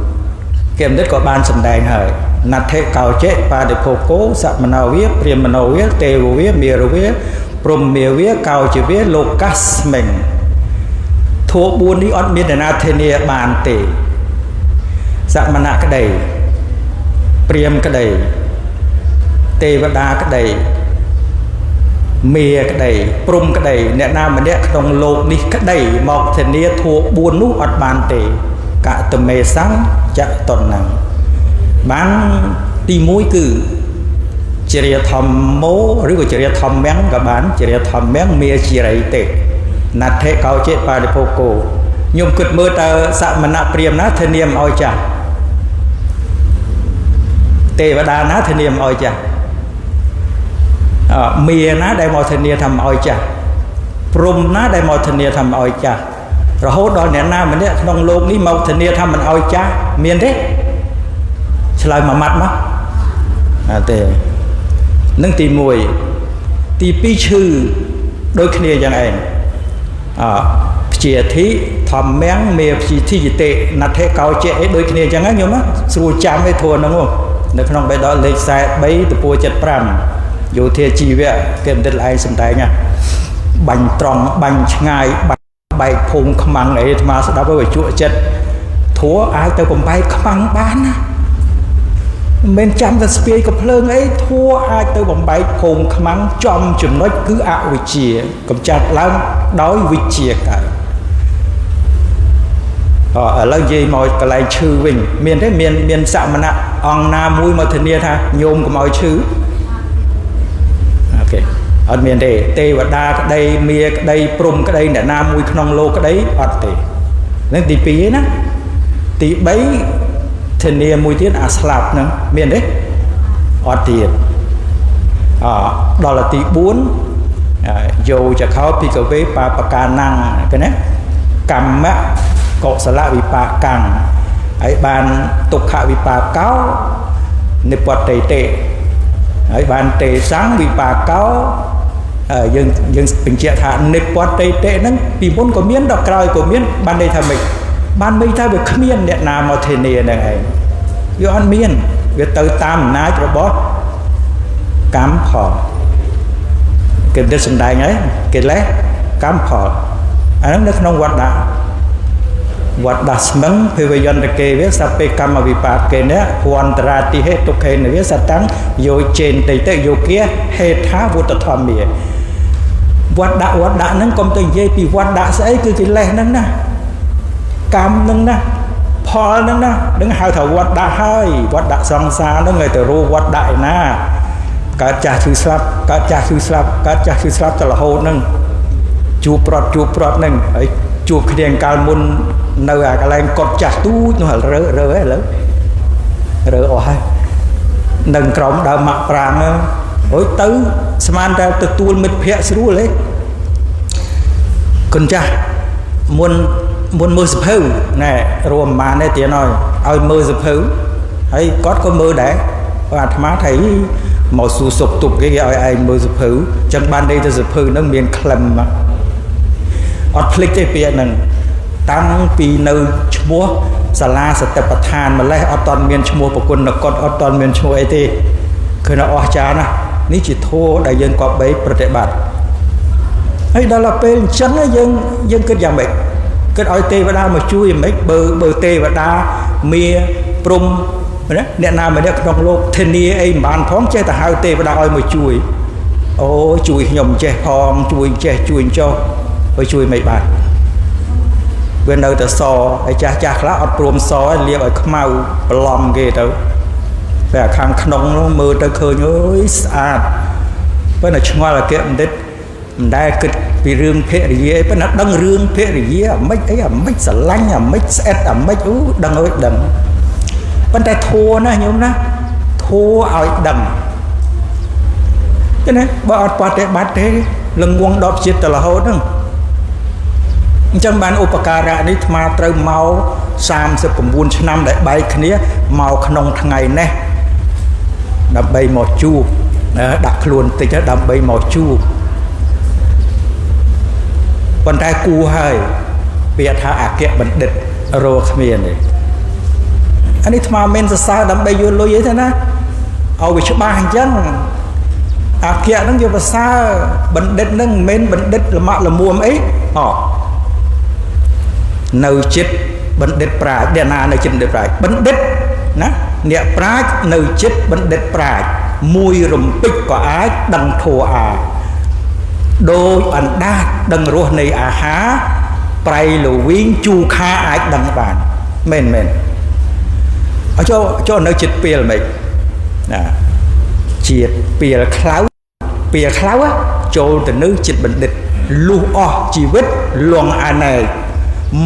4គេបណ្ឌិតក៏បានសម្ដែងហើយណដ្ឋិកោចេបាតិភោគោសមណោវាព្រាមណោវាទេវវាមេរវា ព្រមមេវាកោជាវាលោកស្មិងធัว4នេះអត់មានអ្នកណាធានាបានទេសមណៈក្តីព្រាហ្មណ៍ក្តីទេវតាក្តីមេក្តីព្រំក្តីអ្នកណាម្នាក់ក្នុងលោកនេះក្តីមកធានាធัว4នោះអត់បានទេកតមេសੰចតនំបានទី1គឺចរិយធម្មោឬក៏ចរិយធម្មំក៏បានចរិយធម្មំមេជារិយទេណដ្ឋិកោចេបរិភោគោខ្ញុំគិតមើលតើសមណៈព្រាហ្មណ៍ណាធានាមិនឲ្យចាស់ទេវតាណាធានាមិនឲ្យចាស់មាណាដែលមកធានាថាមិនឲ្យចាស់ព្រំណាដែលមកធានាថាមិនឲ្យចាស់រហូតដល់អ្នកណាម្នាក់ក្នុងលោកនេះមកធានាថាមិនឲ្យចាស់មានទេឆ្លើយមួយម៉ាត់មកអត់ទេនឹងទី1ទី2ឈឺដូចគ្នាយ៉ាងឯងអព្យាធិធម្មំមេព្យាធិយតិណដ្ឋិកោចេអីដូចគ្នាអញ្ចឹងណាញោមស្រួលចាំឯធัวហ្នឹងនៅក្នុងបេដកលេខ43ទំព័រ75យោធាជីវៈគេបណ្ឌិតឯងសំដែងណាបាញ់ត្រង់បាញ់ឆ្ងាយបែកភូមិខ្មាំងអីអាត្មាស្ដាប់ទៅវាជក់ចិត្តធัวអាចទៅបំបែកខ្មាំងបានណាមិនចាំតែស្ពាយកំភ្លើងអីធัวអាចទៅបំបែកភូមិខ្មាំងចំចំណុចគឺអវិជ្ជាកំចាត់ឡើងដោយវិជ្ជាកើតឥឡូវនិយាយមកកន្លែងឈឺវិញមានទេមានសមណៈអង្គណាមួយមកធានាថាញោមកុំឲ្យឈឺអូខេអត់មានទេទេវតាក្តីមាក្តីព្រំក្តីអ្នកណាមួយក្នុងលោកក្តីអត់ទេនឹងទី2ឯណាទី3ធានាមួយទៀតអាស្លាប់ហ្នឹងមានទេអត់ទៀតអដល់ទី4យោចខោភិកវេបាបកានំគេណាកម្មៈកុសលវិបាកាំងហើយបានទុក្ខវិបាកោនិពតេតិហើយបានទេសੰវិបាកោយើងបញ្ជាក់ថានិពតេតិហ្នឹងពីមុនក៏មានដល់ក្រោយក៏មានបានន័យថាម៉េចបានន័យថាវាគ្មានអ្នកណាមកធានាហ្នឹងឯងវាអត់មានវាទៅតាមអំណាចរបស់កម្មផលគេមិនសំដែងហើយកិលេសកម្មផលអាហ្នឹងនៅក្នុងវត្តដាក់វត្តដាស្មឹងភវយន្តកេវសពេកម្មវិបាកេនៈភវន្តរាតិហេទុខេនវសតាំងយោចេនតិតិយោគាហេថាវុទ្ធធម្មាវត្តដាក់វត្តដាក់ហ្នឹងកុំទៅនិយាយពីវត្តដាក់ស្អីគឺកិលេសហ្នឹងណាកម្មហ្នឹងណាផលហ្នឹងណានឹងហៅថាវត្តដាក់ហើយវត្តដាក់សង្សារហ្នឹងឲ្យទៅរកវត្តដាក់ឯណាកើតចាស់ឈឺស្លាប់កើតចាស់ឈឺស្លាប់កើតចាស់ឈឺស្លាប់ទៅរហូតហ្នឹងជួបប្រត់ជួបប្រត់ហ្នឹងហើយជួបគ្នាកាលមុននៅអាកន្លែងកត់ចាស់ទូចនោះរើរើឥឡូវរើអស់ហើយនឹងក្រោមដើមម៉ាក់ប្រាងហ្នឹងអូយទៅស្មានតែទទួលមិត្តភ័ក្តិស្រួលទេគុណចាស់មុនមើលសភៅណែរួមប្រហែលទេទៀតហើយឲ្យមើលសភៅហើយគាត់ក៏មើលដែរអាត្មាថៃមកសួរសុខទុក្ខគេគេឲ្យឯងមើលសភៅចឹងបានន័យទៅសភៅហ្នឹងមានក្លឹមអត់ភ្លេចទេពាក្យហ្នឹងតាំងពីនៅឈ្មោះសាលាសតិប្បដ្ឋានម្លេះអត់តមានឈ្មោះប្រគុណកុដអត់តមានឈ្មោះអីទេឃើញអស្ចារ្យណាស់នេះជាធម៌ដែលយើងគប្បីប្រតិបត្តិហើយដល់ពេលអញ្ចឹងយើងគិតយ៉ាងម៉េចគិតឲ្យទេវតាមកជួយយ៉ាងម៉េចបើទេវតាមាព្រំណាអ្នកណាម្នាក់ក្នុងលោកធានាអីមិនបានផងចេះតែហៅទេវតាឲ្យមកជួយអូជួយខ្ញុំចេះផងជួយចេះជួយចុះឲ្យជួយមិនបានវានៅតែសហើយចាស់ចាស់ខ្លះអត់ព្រមសឲ្យលាបឲ្យខ្មៅបន្លំគេទៅតែខាងក្នុងនោះមើលទៅឃើញអើយស្អាតប៉ុន្តែឆ្ងល់អគ្គបណ្ឌិតមិនដែលគិតពីរឿងភរិយាអីប៉ុន្តែដឹងរឿងភរិយាអាម៉េចអីអាម៉េចស្រឡាញ់អាម៉េចស្អិតអាម៉េចអូដឹងអើយដឹងប៉ុន្តែធัวណាញោមណាធัวឲ្យដឹងទេណាបើអត់បប្រតិបត្តិទេល្ងងដល់ជាតិទៅរហូតហ្នឹងអញ្ចឹងបានឧបការៈនេះអាត្មាត្រូវមក39ឆ្នាំដែលបែកគ្នាមកក្នុងថ្ងៃនេះដើម្បីមកជួបដាក់ខ្លួនតិចដើម្បីមកជួបប៉ុន្តែគួរហើយពាក្យថាអគ្គបណ្ឌិតរកគ្មានទេអានេះអាត្មាមិនសរសើរដើម្បីយកលុយអីទេណាឲ្យវាច្បាស់អញ្ចឹង អាគៈហ្នឹងវាប្រសើរបណ្ឌិតហ្នឹងមិនមែនបណ្ឌិតលម៉ាក់លមួមអីអនៅចិត្តបណ្ឌិតប្រាជ្ញអ្នកណានៅចិត្តបណ្ឌិតប្រាជ្ញបណ្ឌិតណាអ្នកប្រាជ្ញនៅចិត្តបណ្ឌិតប្រាជ្ញមួយរំពេចក៏អាចដឹងធัวអាដោយអណ្ដាតដឹងរសនៃអាហារប្រៃលវីងជូខាអាចដឹងបានមែនមែនអើចូលចូលនៅចិត្តពីលមិនណាជាតិពីលខ្លៅពីលខ្លៅចូលទៅនៅចិត្តបណ្ឌិតលុះអស់ជីវិតលងអាណែក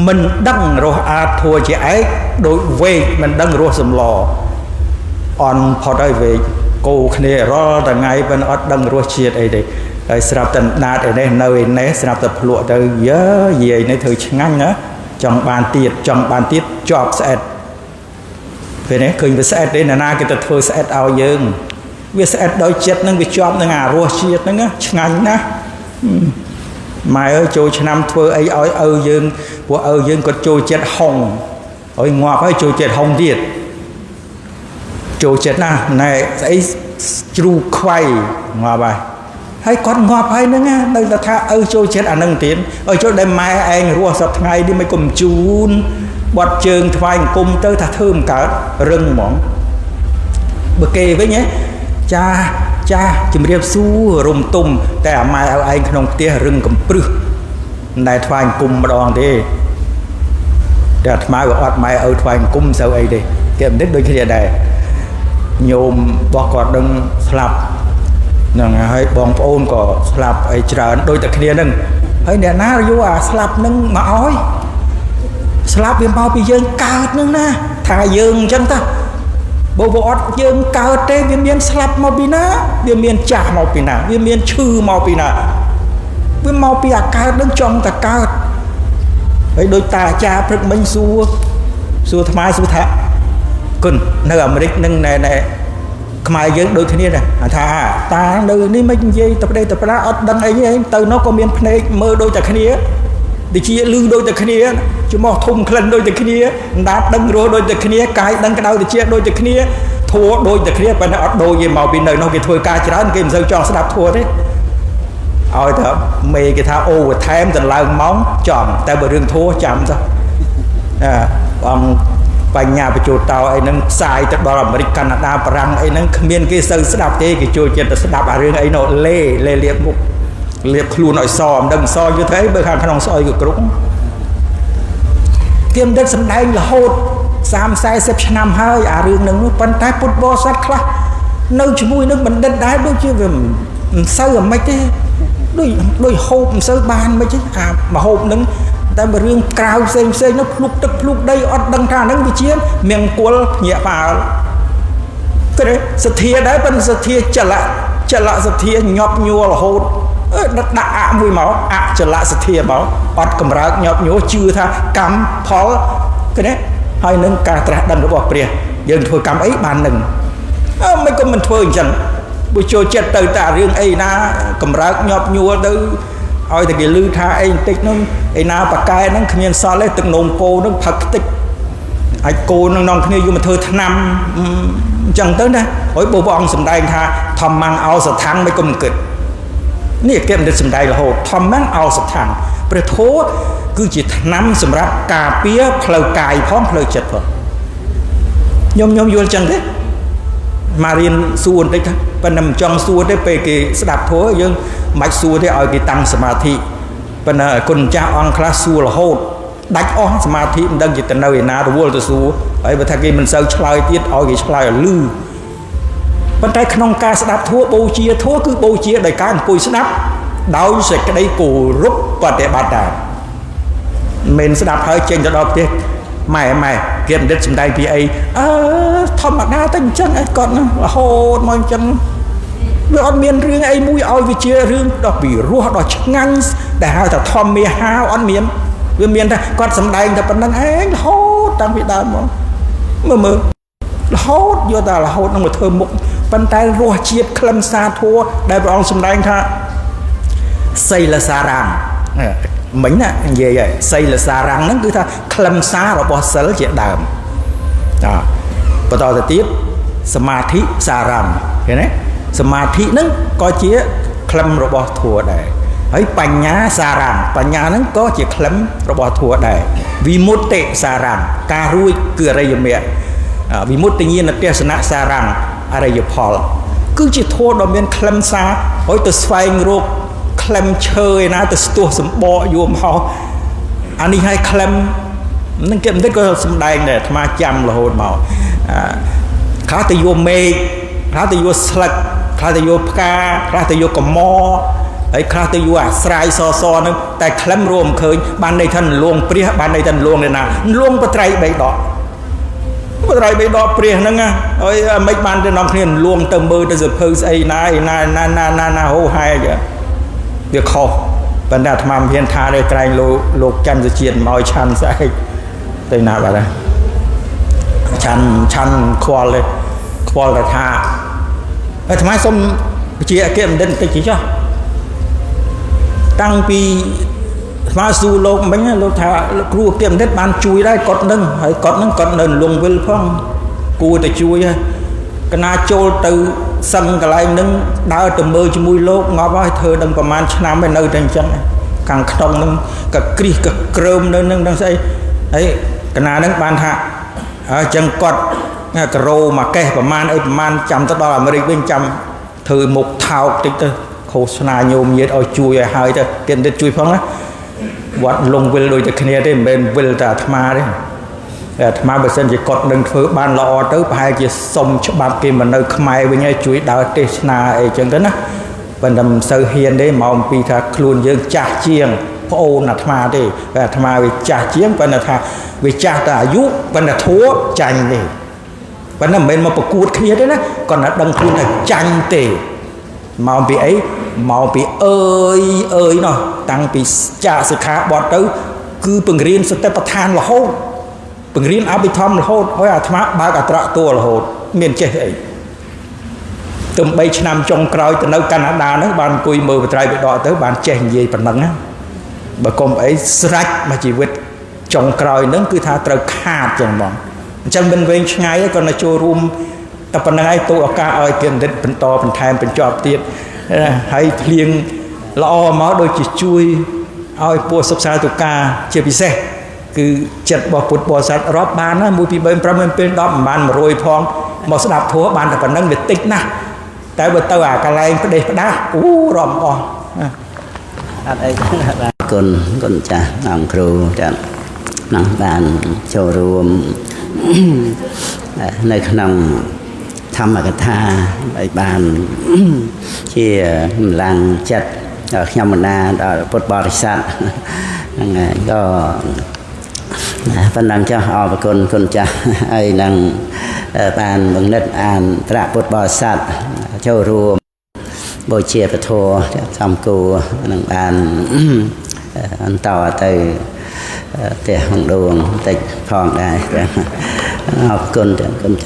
មិនដឹងរសអាធัวជាឯកដូចវែកមិនដឹងរសសម្លអន់ផុតហើយវែកគោគ្នារាល់ថ្ងៃប៉ុន្តែអត់ដឹងរសជាតិអីទេហើយស្រាប់តែដាតឯនេះនៅឯនេះស្រាប់តែភ្លក់ទៅយើយាយនេះធ្វើឆ្ងាញ់ណាចង់បានទៀតចង់បានទៀតជាប់ស្អិតពេលនេះឃើញវាស្អិតទេណានាគេទៅធ្វើស្អិតឲ្យយើងវាស្អិតដោយចិត្តនឹងវាជាប់នឹងអារសជាតិហ្នឹងឆ្ងាញ់ណាស់ម៉ែអើយចូលឆ្នាំធ្វើអីឲ្យឪយើងពួកឪយើងគាត់ចូលចិត្តហុងឲ្យងាប់ហើយចូលចិត្តហុងទៀតចូលចិត្តណាស់ណែស្អីជ្រូកខ្វៃងាប់ហើយហើយគាត់ងាប់ហើយហ្នឹងនៅតែថាឪចូលចិត្តអាហ្នឹងទៀតឲ្យចូលដែលម៉ែឯងរស់សប្ថ្ងៃនេះមិនកុំជូនបត់ជើងថ្វាយអង្គមទៅថាធ្វើមិនកើតរឹងហ្មងបើគេវិញហ៎ចាចាជំរាបសួររំទុំតែអាម៉ែឲ្យឯងក្នុងផ្ទះរឹងកំព្រឹសមិនដែលថ្វាយអង្គមម្ដងទេតែអាត្មាក៏អត់ម៉ែឪថ្វាយអង្គមស្អីអីទេគេមិនដូចគ្នាដែរញោមរបស់គាត់នឹងស្លាប់ហ្នឹងហើយបងប្អូនក៏ស្លាប់អីច្រើនដូចតែគ្នាហ្នឹងហើយអ្នកណាយកអាស្លាប់ហ្នឹងមកឲ្យស្លាប់វាមកពីយើងកើតហ្នឹងណាថាយើងអញ្ចឹងតាបើអត់យើងកើតទេវាមានស្លាប់មកពីណាវាមានចាស់មកពីណាវាមានឈឺមកពីណាវាមកពីអាកើតនឹងចង់តែកើតហើយដោយតាអាចារ្យព្រឹកមិញសួរសួរថ្មសួរថាគុណនៅអាមេរិកនឹងណែណែខ្មែរយើងដូចគ្នាដែរថាតានៅនេះមិននិយាយទៅប្តីទៅប្រាអត់ដឹងអីទេទៅនោះក៏មានភ្នែកមើលដូចតែគ្នាតិចលឺដូចតែគ្នាច្មោះធំក្លិនដូចតែគ្នាអណ្ដាតដឹងរស់ដូចតែគ្នាកាយដឹងក្តៅតិចដូចតែគ្នាធัวដូចតែគ្នាប៉ុន្តែអត់ដូចទេមកពីនៅនោះគេធ្វើការច្រើនគេមិនសូវចង់ស្ដាប់ធัวទេឲ្យតែមេគេថាអូថែមតម្លើងម៉ោងចំតែបើរឿងធัวចាំចុះអាអង្គបញ្ញាបញ្ចូលតោអីហ្នឹងផ្សាយទៅដល់អាមេរិកកាណាដាបារាំងអីហ្នឹងគ្មានគេសូវស្ដាប់ទេគេចូលចិត្តទៅស្ដាប់អារឿងអីនោះលេលេលៀបមុខលៀបខ្លួនឲ្យសមិនដឹងសយូរទៅអីបើខាងក្នុងស្អុយក៏គ្រប់គេមិនដឹងសំដែងរហូត30 40ឆ្នាំហើយអារឿងហ្នឹងប៉ុន្តែពុទ្ធបរិស័ទខ្លះនៅជាមួយនឹងបណ្ឌិតដែរដូចជាវាមិនសូវអាម៉េចទេដូចដូចហូបមិនសូវបានមិនទេអាមហូបហ្នឹងតែបើរឿងក្រៅផ្សេងផ្សេងនោះភ្លុកទឹកភ្លុកដីអត់ដឹងថាហ្នឹងវាជាមង្គលភ្ញាក់ផ្អើលគេសទ្ធាដែរប៉ុន្តែសទ្ធាចលៈចលៈសទ្ធាញាប់ញួររហូតដាក់អមួយមកអចលៈសទ្ធាមកអត់កម្រើកញាប់ញួរជឿថាកម្មផលគេណាហើយនឹងការត្រាស់ដឹងរបស់ព្រះយើងធ្វើកម្មអីបាននឹងអើមិនក៏មិនធ្វើអញ្ចឹងបើចូលចិត្តទៅតែរឿងអីណាកម្រើកញាប់ញួរទៅឲ្យតែគេលឺថាអីបន្តិចហ្នឹងឯណាប៉កែហ្នឹងគ្មានសល់ទេទឹកនោមគោហ្នឹងផឹកខ្ទេចអាចគោនឹងនាំគ្នាយកមកធ្វើថ្នាំអញ្ចឹងទៅណាហើយបើព្រះអង្គសម្ដែងថាធម្មំអោសថੰមិនគុំគិតនេះគេមិនសម្ដែងរហូតធម្មំអោសថੰព្រះធម៌គឺជាថ្នាំសម្រាប់ការពារផ្លូវកាយផងផ្លូវចិត្តផងខ្ញុំយល់ចឹងទេមករៀនសួរបន្តិចប៉ុន្តែមិនចង់សួរទេពេលគេស្ដាប់ធម៌យើងមិនសួរទេឲ្យគេតាំងសមាធិប៉ុន្តែគុណចាស់អង្គខ្លះសួររហូតដាច់អស់សមាធិមិនដឹងជាទៅនៅឯណារវល់ទៅសួរហើយបើថាគេមិនសូវឆ្លើយទៀតឲ្យគេឆ្លើយឲ្យលឺប៉ុន្តែក្នុងការស្ដាប់ធម៌បូជាធម៌គឺបូជាដោយការអង្គុយស្ដាប់ដោយសេចក្តីគោរពបប្រតិបត្តិតាមមិនស្ដាប់ហើយចេញទៅដល់ផ្ទះម៉ែម៉ែគេបណ្ឌិតសំដែងពីអីអើធម្មតាទៅអញ្ចឹងឯងគាត់ហ្នឹងរហូតមកអញ្ចឹងវាអត់មានរឿងអីមួយឲ្យវាជារឿងដល់ពីរសដល់ឆ្ងាញ់ដែលហៅថាធម្មមាហាអត់មានវាមានតែគាត់សំដែងតែប៉ុណ្្នឹងឯងរហូតតាំងពីដើមមកមើលមើលរហូតយកតែរហូតនឹងមកធ្វើមុខប៉ុន្តែរសជាតិខ្លឹមសារធម៌ដែលព្រះអង្គសំដែងថាសីលសារំមិញណានិយាយហើយសីលសារំហ្នឹងគឺថាខ្លឹមសាររបស់សិលជាដើមបន្តទៅទៀតសមាធិសារំឃើញទេ សមាធិហ្នឹងក៏ជាក្លឹមរបស់ធัวដែរហើយបញ្ញាសារំបញ្ញាហ្នឹងក៏ជាក្លឹមរបស់ធัวដែរវិមុតតិសារំការរួចគឺអរិយមគ្គវិមុតតិញ្ញាណទស្សនៈសារំអរិយផលគឺជាធัวដ៏មានក្លឹមសារហើយទៅស្វែងរកក្លឹមឈើឯណាទៅស្ទោះសម្បកយមហោអានេះឲ្យក្លឹមនឹងគេមិនតិចក៏សំដែងដែរអាត្មាចាំរហូតមកខ្លះទៅយកមេឃខ្លះទៅយកស្លឹកខ្លះទៅយកផ្កាខ្លះទៅយកកមហើយខ្លះទៅយកអាស្រ័យសសហ្នឹងតែក្លឹមរួមឃើញបានន័យថាលងព្រះបានន័យថាលងឯណាលងបត្រៃបីដកបត្រៃបីដកព្រះហ្នឹងហើយមិនបានទៅនាំគ្នាលងទៅមើលទៅសភៅស្អីណាឯណាណាណាណាណាហូហែវាខុសប៉ុន្តែអាត្មាមិនហ៊ានថាទេក្រែងលោកច័ន្ទសុជាតិមកឲ្យឆាន់ស្អែកទៅណាបាទឆាន់ឆាន់ខ្វល់ទេខ្វល់តែថាអាត្មាសុំវិជាអគ្គបណ្ឌិតបន្តិចចុះតាំងពីអាត្មាសួរលោកមិញលោកថាគ្រូអគ្គបណ្ឌិតបានជួយដែរគាត់នឹងហើយគាត់នឹងគាត់នៅលងវិលផងគួរតែជួយកណាចូលទៅសឹងកន្លែងនឹងដើរទៅមើលជាមួយលោកងាប់ហើយធ្វើនឹងប្រហែលឆ្នាំហើយនៅតែអញ្ចឹងខាងក្នុងនឹងក៏គ្រីសក៏ក្រើមនៅនឹងនឹងស្អីហើយកណានឹងបានថាអញ្ចឹងគាត់ការ៉ូមកកេះប្រមាណអីប្រមាណចាំទៅដល់អាមេរិកវិញចាំធ្វើមុខថោកតិចទៅឃោសនាញោមញាតឲ្យជួយឲ្យហើយទៅគេមិនជួយផងណាវត្តលងវិលដូចតែគ្នាទេមិនមែនវិលតែអាត្មាទេអាត្មាបើសិនជាគាត់នឹងធ្វើបានល្អទៅប្រហែលជាសុំច្បាប់គេមកនៅខ្មែរវិញឲ្យជួយដើរទេសនាអីចឹងទៅណាប៉ុន្តែមិនសូវហ៊ានទេមកអំពីថាខ្លួនយើងចាស់ជាងប្អូនអាត្មាទេអាត្មាវាចាស់ជាងប៉ុន្តែថាវាចាស់តែអាយុប៉ុន្តែធัวចាញ់ទេប៉ុន្តែមិនមែនមកប្រកួតគ្នាទេណាគាត់តែដឹងខ្លួនថាចាញ់ទេមកពីអីមកពីអើយអើយណោះតាំងពីចាកសិក្ខាបទទៅគឺពង្រៀនសតិប្បដ្ឋានរហូតពង្រៀនអភិធម្មរហូតហើយអាត្មាបើកអត្រតួរហូតមានចេះអីទៅ3ឆ្នាំចុងក្រោយទៅនៅកាណាដាហ្នឹងបានអង្គុយមើលបត្រៃបិដកទៅបានចេះនិយាយប៉ុណ្ណឹងណាបើកុំអីស្រេចមួយជីវិតចុងក្រោយហ្នឹងគឺថាត្រូវខាតចឹងហ្មងអញ្ចឹងមិនវែងឆ្ងាយទេគាត់នៅចូលរួមតែប៉ុណ្្នឹងឯងទូឱកាសឲ្យគេបន្តបន្ថែមបញ្ចប់ទៀតហើយភ្លៀងល្អមកដូចជាជួយឲ្យពួកសិក្សាទុកាជាពិសេសគឺចិត្តរបស់ពុទ្ធបរិស័ទរាប់បានណា1 2 3 5 7 10មិនបាន100ផងមកស្ដាប់ធម៌បានតែប៉ុណ្្នឹងវាតិចណាស់តែបើទៅអាកន្លែងផ្ដេសផ្ដាស់អូរាប់អស់អត់អីបាទគុណគុណចាស់អង្គគ្រូចានឹងបានចូលរួមនៅក្នុងធម្មកថាឲ្យបានជាកម្លាំងចិត្តដល់ខ្ញុំបណ្ដាដល់ពុទ្ធបរិស័ទហ្នឹងហើយក៏ប៉ុណ្ណឹងចុះអរគុណគុណចាស់ហើយនឹងបានបង្និតអានត្រាពុទ្ធបរិស័ទចូលរួមបូជាពធសំគួរនឹងបានបន្តទៅផ្ទះក្នុងដួងបន្តិចផងដែរអរគុណគុណចាស់